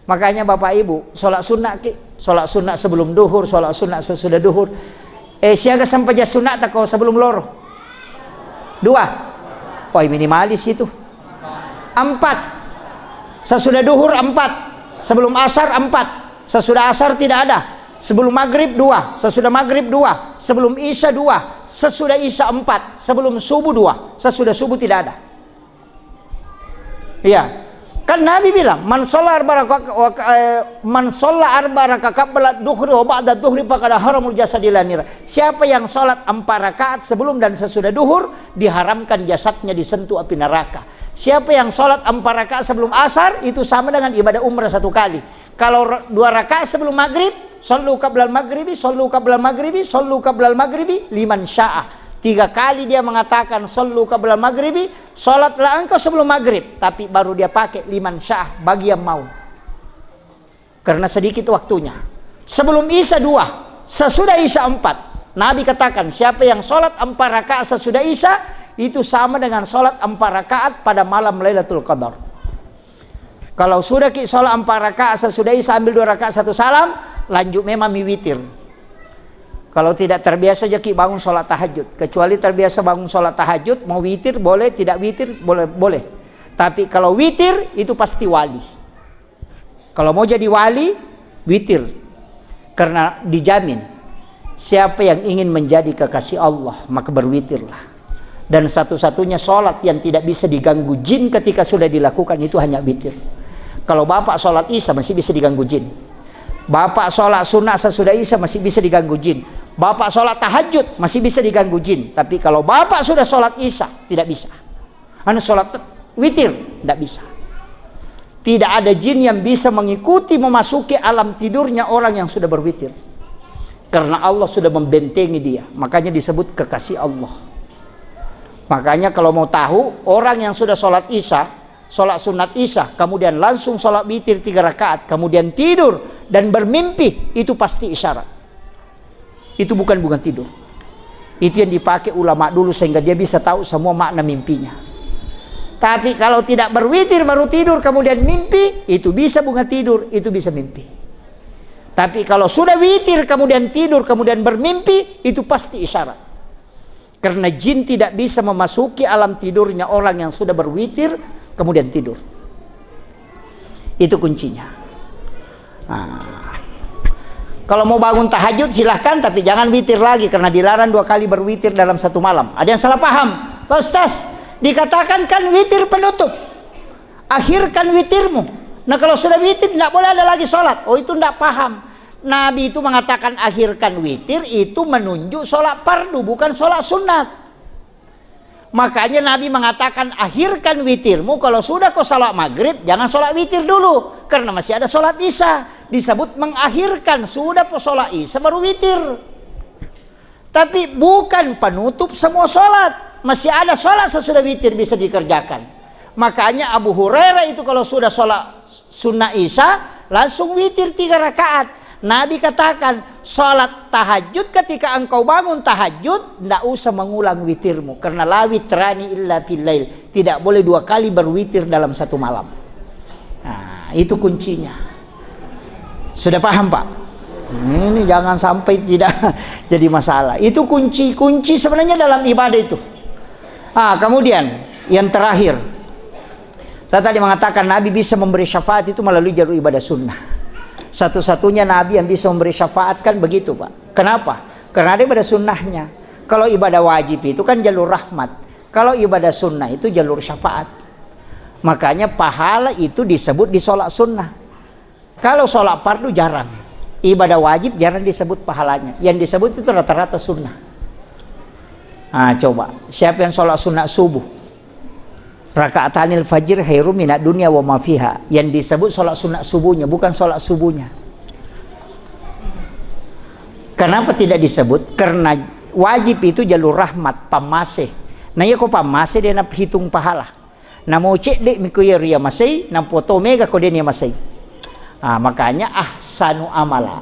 Makanya Bapak Ibu, sholat sunnah ki, sholat sunnah sebelum duhur, sholat sunnah sesudah duhur. Eh, siaga sempajang sunnah tako sebelum loro? Dua. Wah, minimalis itu. Empat. Sesudah duhur empat. Sebelum asar empat. Sesudah asar tidak ada. Sebelum maghrib dua. Sesudah maghrib dua. Sebelum isya dua. Sesudah isya empat. Sebelum subuh dua. Sesudah subuh tidak ada. Iya. Kan Nabi bilang, "Man shalla arba raka-, wa-, eh, man shalla arba raka qabla duhri wa ba'da duhri faqad haramul jasadi lanira." Siapa yang sholat empat rakaat sebelum dan sesudah duhur, diharamkan jasadnya disentuh api neraka. Siapa yang sholat empat rakaat sebelum asar, itu sama dengan ibadah umrah satu kali. Kalau ra-, dua rakaat sebelum maghrib, "Shallu qablal maghribi, shallu qablal maghribi, shallu qablal maghribi," liman syaa. Tiga kali dia mengatakan, "Shallu qablal maghribi," sholatlah engkau sebelum maghrib, tapi baru dia pakai liman syaa, bagi yang mau. Karena sedikit waktunya. Sebelum Isya dua, sesudah Isya empat. Nabi katakan, siapa yang sholat empat rakaat sesudah Isya, itu sama dengan sholat empat rakaat pada malam Lailatul Qadar. Kalau sudah ki sholat empat rakaat sesudah Isya, ambil dua rakaat satu salam, lanjut memang mi witir. Kalau tidak terbiasa jaki bangun sholat tahajud, kecuali terbiasa bangun sholat tahajud, mau witir boleh, tidak witir boleh, boleh. Tapi kalau witir, itu pasti wali. Kalau mau jadi wali, witir. Karena dijamin, siapa yang ingin menjadi kekasih Allah, maka berwitirlah. Dan satu-satunya sholat yang tidak bisa diganggu jin ketika sudah dilakukan itu hanya witir. Kalau bapak sholat Isya, masih bisa diganggu jin. Bapak sholat sunnah sesudah Isya, masih bisa diganggu jin. Bapak sholat tahajud, masih bisa diganggu jin. Tapi kalau bapak sudah sholat Isya, tidak bisa. Anu sholat witir, tidak bisa. Tidak ada jin yang bisa mengikuti, memasuki alam tidurnya orang yang sudah berwitir. Karena Allah sudah membentengi dia. Makanya disebut kekasih Allah. Makanya kalau mau tahu, orang yang sudah sholat Isya, sholat sunat Isya, kemudian langsung sholat witir tiga rakaat, kemudian tidur dan bermimpi, itu pasti isyarat. Itu bukan, bukan tidur. Itu yang dipakai ulama dulu sehingga dia bisa tahu semua makna mimpinya. Tapi kalau tidak berwitir baru tidur, kemudian mimpi, itu bisa bukan tidur, itu bisa mimpi. Tapi kalau sudah witir, kemudian tidur, kemudian bermimpi, itu pasti isyarat. Karena jin tidak bisa memasuki alam tidurnya orang yang sudah berwitir, kemudian tidur. Itu kuncinya. Nah, kalau mau bangun tahajud, silahkan, tapi jangan witir lagi, karena dilarang dua kali berwitir dalam satu malam. Ada yang salah paham, "Pak Ustaz, dikatakan kan witir penutup. Akhirkan witirmu. Nah, kalau sudah witir, tidak boleh ada lagi sholat." Oh, itu tidak paham. Nabi itu mengatakan, "Akhirkan witir," itu menunjuk sholat fardu, bukan sholat sunat. Makanya Nabi mengatakan, "Akhirkan witirmu, kalau sudah kau sholat maghrib, jangan sholat witir dulu, karena masih ada sholat isya." Disebut mengakhirkan, sudah po sholat isya baru witir. Tapi bukan penutup semua sholat. Masih ada sholat sesudah witir bisa dikerjakan. Makanya Abu Hurairah itu kalau sudah sholat sunnah isya, langsung witir tiga rakaat. Nabi katakan, "Sholat tahajud, ketika engkau bangun tahajud, ndak usah mengulang witirmu, karena la witrani illa fil lail." Tidak boleh dua kali berwitir dalam satu malam. Nah, itu kuncinya. Sudah paham, Pak? Ini jangan sampai tidak jadi masalah. Itu kunci-kunci sebenarnya dalam ibadah itu. Ah, kemudian yang terakhir, saya tadi mengatakan Nabi bisa memberi syafaat itu melalui jalur ibadah sunnah. Satu-satunya Nabi yang bisa memberi syafaat kan begitu, Pak. Kenapa? Karena ada ibadah sunnahnya. Kalau ibadah wajib itu kan jalur rahmat. Kalau ibadah sunnah itu jalur syafaat. Makanya pahala itu disebut di sholat sunnah. Kalau sholat fardu jarang. Ibadah wajib jarang disebut pahalanya. Yang disebut itu rata-rata sunnah. Ah, coba, siapa yang sholat sunat subuh? Rakaatanil fajr khairum minad dunya wa ma fiha. Yang disebut sholat sunat subuhnya, bukan sholat subuhnya. Kenapa tidak disebut? Karena wajib itu jalur rahmat, pammase. Nah, iya ko pammase dia na hitung pahala. Namo cedde mi ko iya riamasei, nampo to mega ko de' niamasei. Ah, makanya ahsanu amala.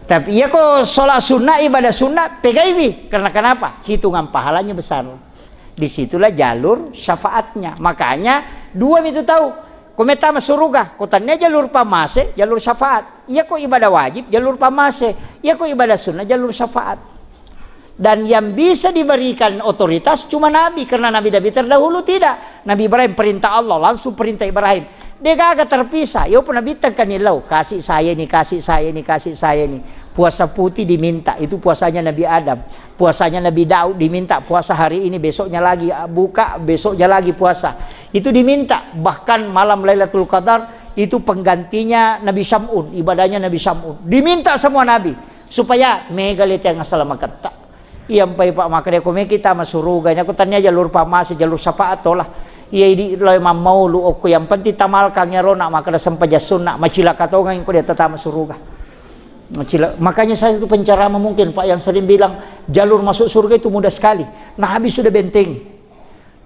Tapi iya ko sholat sunnah, ibadah sunnah, pegaiwi. Karena kenapa? Hitungan pahalanya besar. Disitulah jalur syafaatnya. Makanya dua mi tu tau. Ko metta masuruga, ko tannia jalur pammase, jalur syafaat. Iya ko ibadah wajib, jalur pammase. Iya ko ibadah sunnah, jalur syafaat. Dan yang bisa diberikan otoritas cuma Nabi, karena Nabi-Nabi terdahulu tidak. Nabi Ibrahim perintah Allah, langsung perintah Ibrahim. Degaga terpisah. Yo pun Nabitta engka ni lao, kasih saya ni, kasih saya ni, kasih saya ni. Puasa putih diminta, itu puasanya Nabi Adam. Puasanya Nabi Daud diminta, puasa hari ini, besoknya lagi, ah, buka, besoknya lagi puasa. Itu diminta. Bahkan malam Lailatul Qadar itu penggantinya Nabi Syam'un, ibadahnya Nabi Syam'un. Diminta semua nabi supaya mega lete yang asal maketta. Iya mpai, Pak, makkeda ko meki tama suruga, ini aku tania jalur pamase, jalur syafaat tola. Iya idi lao mammaulu okko, yang penting tamalkan ya rona, makkeda sempajang sunna, macilaka tongang ko dia tetama suruga. Macila-, makanya saya itu penceramah mungkin, Pak, yang sering bilang jalur masuk surga itu mudah sekali. Nabi sudah bentengi.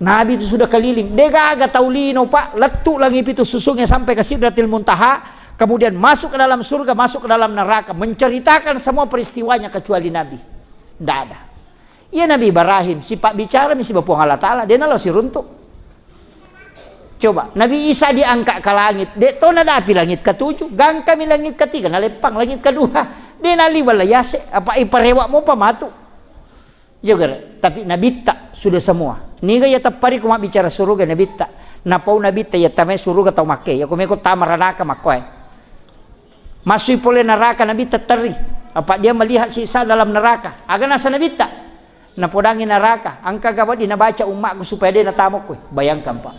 Nabi itu sudah keliling. Degaga tau lino, Pak, lettu langi pitu susungnya sampai ke Sidratil Muntaha, kemudian masuk ke dalam surga, masuk ke dalam neraka, menceritakan semua peristiwanya kecuali Nabi. Ndak ada. Iya Nabi Ibrahim, sipabbicara mi siba Puang Allah Ta'ala, de nalo siruntuk. Coba, Nabi Isa diangkat ke langit, de to nadapi langit ketujuh, gangkami langit ketiga, naleppang langit kedua. De naliwala yase, apa iparewa mopa matu. Iya gare, tapi Nabitta sudah semua. Niga iya teppari ko mabbicara suruga Nabitta. Napau Nabitta iya tamai suruga tau makke, iya ko meko tama ranaka makkoe. Masui pole neraka Nabi tetteri. Apa dia melihat siksa dalam neraka. Aga nasa Nabitta? Napodangi neraka, engka ga wedding nabaca ummakku supaya de natamokku. Bayangkan, Pak.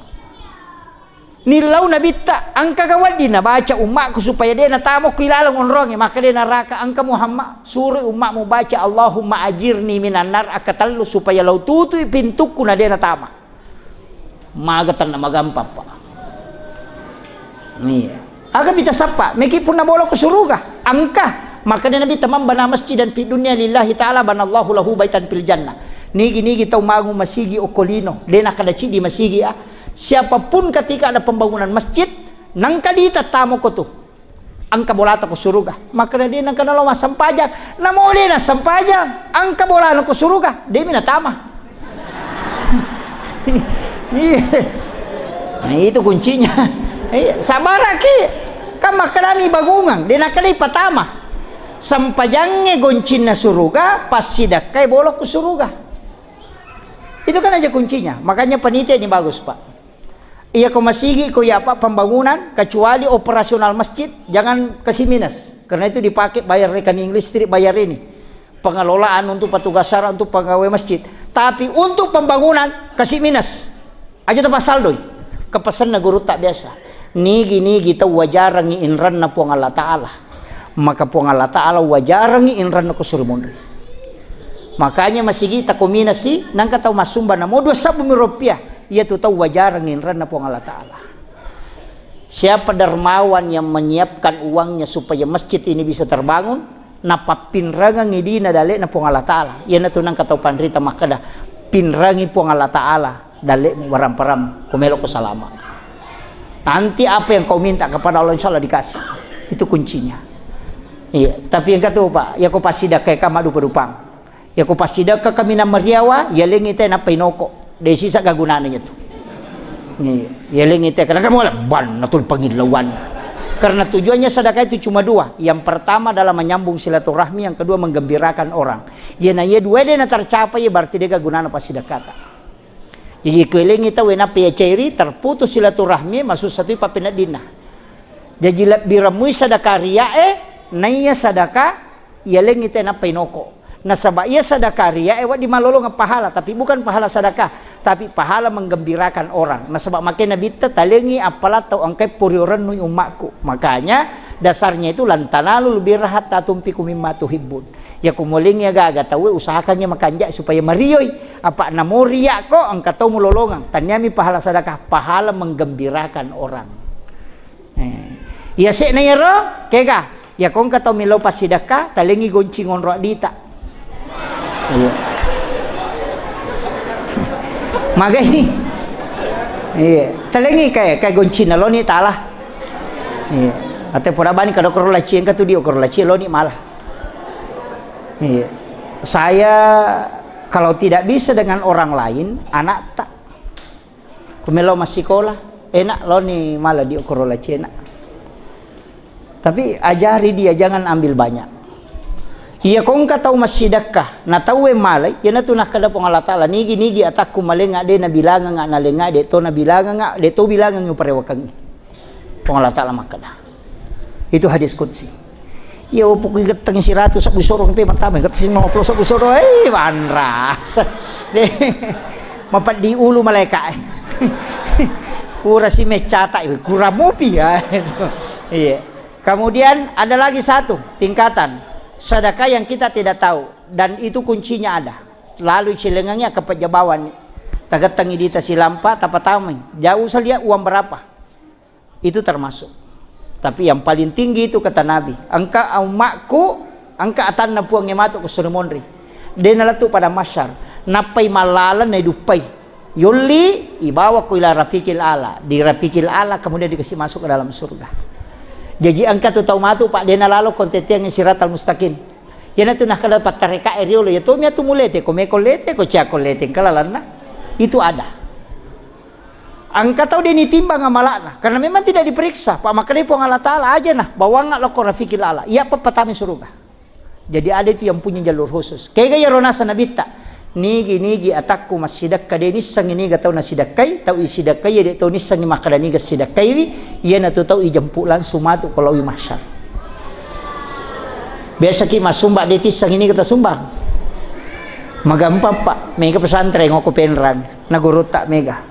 Nillau Nabitta, engka ga wedding nabaca ummakku supaya de natamokku ilaleng onronge, maka de neraka, engka Muhammad, suroi ummakmu baca Allahumma ajirni minan nar, akka tellu supaya lao tutui pintukku na de natama. Maga tenna magampang, Pak. Iya. Aga pita sappa, meki punna bolo ko suruga. Engka. Makanya Nabi, "Man bana masjidan fid dunya lillahi ta'ala banallahu lahu baitan fil jannah." Nigi-nigi tau mangu masigi okko lino, de nakada cidi masigi, ah. Siapapun ketika ada pembangunan masjid, nangka dita tamo ko tu. Engka bolata ko suruga. Makkeda de nengka nalo massempajang. Namo de nassempajang, engka bolana ko suruga, de mi natama. Iya. Nah, itu kuncinya. Iya, sabaraki. Kan makkedami bangungang, de nakkedai patama. Sempajangnge goncinna suruga, passidakkai bolo ko suruga. Itu kan aja kuncinya. Makanya panitia ini bagus, Pak. Iya ko masigi ko iya, Pak, pembangunan, kecuali operasional masjid, jangan kasih minus. Karena itu dipakai bayar rekening listrik, bayar ini. Pengelolaan untuk petugas syara, untuk pegawai masjid. Tapi untuk pembangunan, kasih minus. Aja tempat saldoi. Kepesenna guru tak biasa. Nigi-nigi tau wajarangi inranna Puang Allah Ta'ala. Maka Puang Allah Ta'ala wajarangi inranna ko suri monri. Makanya masigi tako minus si, nangka tau massumba namo dua sabbu mi rupiah. Iya tu tau wajareng inranna Puang Allah Ta'ala. Siapa dermawan yang menyiapkan uangnya supaya masjid ini bisa terbangun, napappinrangengi dina dalekna Puang Allah Ta'ala. Iyanatu nangka tau panrita makkeda, "Pinrangi Puang Allah Ta'ala dalekmu, waramparang, ko melo ko salama." Nanti apa yang kau minta kepada Allah, insya Allah dikasih. Itu kuncinya. Iya, tapi yang kata Pak, ya ko passidakka ka maddupa-dupang. Yako passidekka kaminang mariawa, yalengngi te nappa inoko. De sisa gagunana iyatu. Iya, yalengngi te, karena kamu banna tul pangillauan. Karena tujuannya sedekah itu cuma dua. Yang pertama adalah menyambung silaturahmi, yang kedua menggembirakan orang. Iya na iya dua de na tercapai, berarti de gagunana passidekkata. Jadi ko elengngi tau nappa iya cairi, terputus silaturahmi, masussa tu pappeneddinna. Jaji lebbi ramui sedekah riae, naiya sedekah yalengngi te nappa inoko. Nasaba iya sedekah riae wedding malolongeng pahala, tapi bukan pahala sedekah, tapi pahala menggembirakan orang. Nasaba makkeda Nabitta, talengngi appala tau engkai puriorennu ummakku. Makanya dasarnya itu, "Lan tanalul birra hatta tunfiqu mimma tuhibbun." Yako mualengngi aga-aga tauwe, usahakangngi makanja supaya marioi. Apa namo riakko, engka tau mulolongeng. Tanniami pahala sedekah, pahala menggembirakan orang. Eh. Iya se'na iyaro, kega? Iya ko engka tau millau passidekka, talengngi goncing onro addita. Iya. Magai. Iya. Talengngi kae, kae goncinna loni tala. Iya. Ate pura bani kada koro laci, engka tu dio koro laci loni mala. Iya. Saya kalau tidak bisa dengan orang lain, anak tak Ku melo massikola, enak loni mala di okoro laci enak. Tapi ajari dia, jangan ambil banyak. Iya ko engka tau massidekka, na tauwe malai, iyanatu nakkeda Puang Allah Ta'ala, "Nigi-nigi atakku malenga de nabilangenga, nalenga de to nabilangenga, de to bilangengi uparewakengngi." Puang Allah Ta'ala makkeda. Itu hadis qudsi. Iya, pokoknya geteng siratu sabbu soro pe matama, geteng lima puluh sabbu soro, eh, wanras. Deh, mapeddi ulu malaika, eh. Pura si meccata, eh, kurang mopi, ya. Iya. Kemudian ada lagi satu tingkatan. Sedekah yang kita tidak tahu. Dan itu kuncinya ada. Lalu cilengannya ke pejabawan. Tagettengi dita silampa, tapatamai. Jauh saya lihat uang berapa. Itu termasuk. Tapi yang paling tinggi itu kata Nabi, engka ummakku, engka atanna Puangnge matu ko suri monri. De nalettu pada masyar, nappai mallaleng naiduppai. Yolli, ibawa ko ila rafiqil ala. Di rafiqil ala kemudian dikasih masuk ke dalam surga. Jadi engka tu tau matu, Pak, de nalalo konteteang siratal mustaqim. Iyanatu nakkeda pattareka e riolo, ya tomi atu mulete, ko meko lete, ko cia ko lete, engka lalanna. Itu ada. Engka tau de nitimbang amala'na, karena memang tidak diperiksa. Pak, makkedai Puang Allah Ta'ala, aja nah, bawang lokko rafiqil ala. Iya, pappatami suruga. Jadi ada itu yang punya jalur khusus. Kega iyaro naseng Nabitta, nigi-nigi atakku massidekka, de nissengi niga tau nasidekkai, tau isidekkai, de tau nissengi makkeda niga sidekkaiwi, iyanatu tau ijempu langsung matu ko laowi mahsyar. Biasaki massumbang, de tissengi niga tasumbang. Magampang, Pak, mega pesantren okko Penrang, na gurutta mega.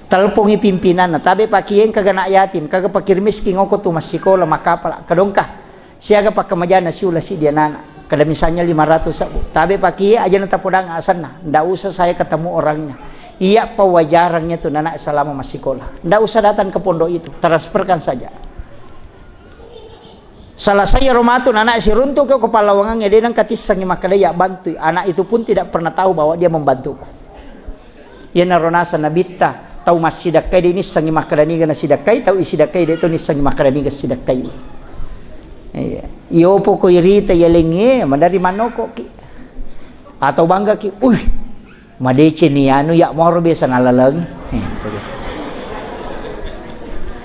Telpongi pimpinanna, tabe pakieng kaga anak yatim, kaga pakir miskin, oko tu massikola, makkapala, kadongka, siaga pakkamajanna siula siddi anana, kada misalnya lima ratus sabbu, tabe pakiye ajana tapodang asenna, ndak usah saya ketemu orangnya. Iya, pewajarannya tu anak selama massikola, ndak usah datang ke pondok itu, transferkan saja. Selesai ro matu anak siruntuk ke kepala wangannya, dia nang katissangi makkeda, "Ya, bantu." Anak itu pun tidak pernah tahu bahwa dia membantuku. Iyanaro naseng Nabitta, tau massidekkai de nissengi makkeda niga nasidekkai, tau isidekkai de to nissengi makkeda niga sidekkai. Iya. Iyo poko irita yalengnge, madari manokoki. Atau banggaki, "Uih, madeceng ni anu, ya moro biasa nalaleng." Eh, begitu.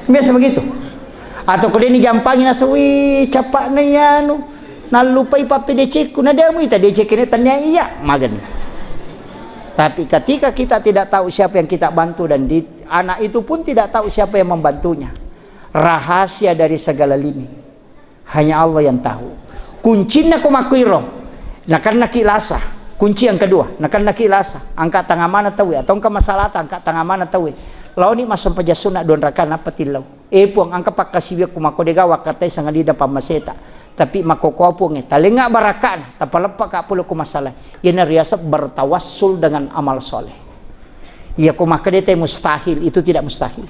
Biasa begitu. Atau ko de ni jampangi naseng, "Wih, capakna iyanu." Nallupai pappedecekku, nadamu ita decekne tania iya, magani. Tapi ketika kita tidak tahu siapa yang kita bantu dan di, anak itu pun tidak tahu siapa yang membantunya. Rahasia dari segala lini. Hanya Allah yang tahu. Kuncinna ko makkuiro, nakennaki lasa. Kunci yang kedua, nakennaki lasa. Angka tangamana tauwe, atau engka masalahta, angka tangamana tauwe. Laoni massempajang sunna dua rakaat, nappa tillau. Eh, Puang, engka pakkasiwiakku makko, degaga wakkattai sangadinna pammaseta. Tapi makkokkoa, Puang, eh, talengnga barakka'na, tapaleppaka pole ko masalah. Iyana riaseng bertawassul dengan amal soleh. Iya ko makkedai te mustahil, itu tidak mustahil.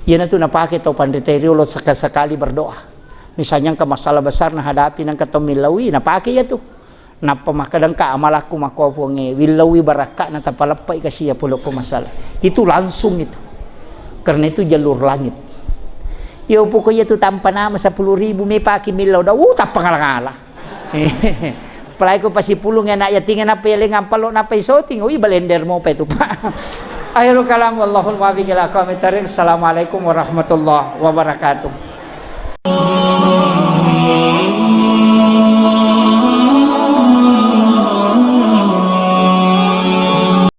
Iyanatu napake tau panrita riolo sekali-sekali berdoa. Misalnya engka masalah besar nahadapi, nengka tau millaui, napake iyatu. Nappa makkeda, "Engka amalakku makko, Puangnge, willauwi barakka'na, tapaleppai kasi iya pole ko masalah." Itu langsung itu. Karena itu jalur langit. Iyo poko iyatu tanpa nama sepuluh ribu mepaki millau da, uh, tappa ngala-ngala. Apalagi ko pasipulung anak yatingnge, nappa yaleng ampalo, nappa isoting, ui, balender mopa itu, Pak. Akhirul kalam, wallahul muwaffiq ila aqwamit thariq. Assalamualaikum warahmatullahi wabarakatuh.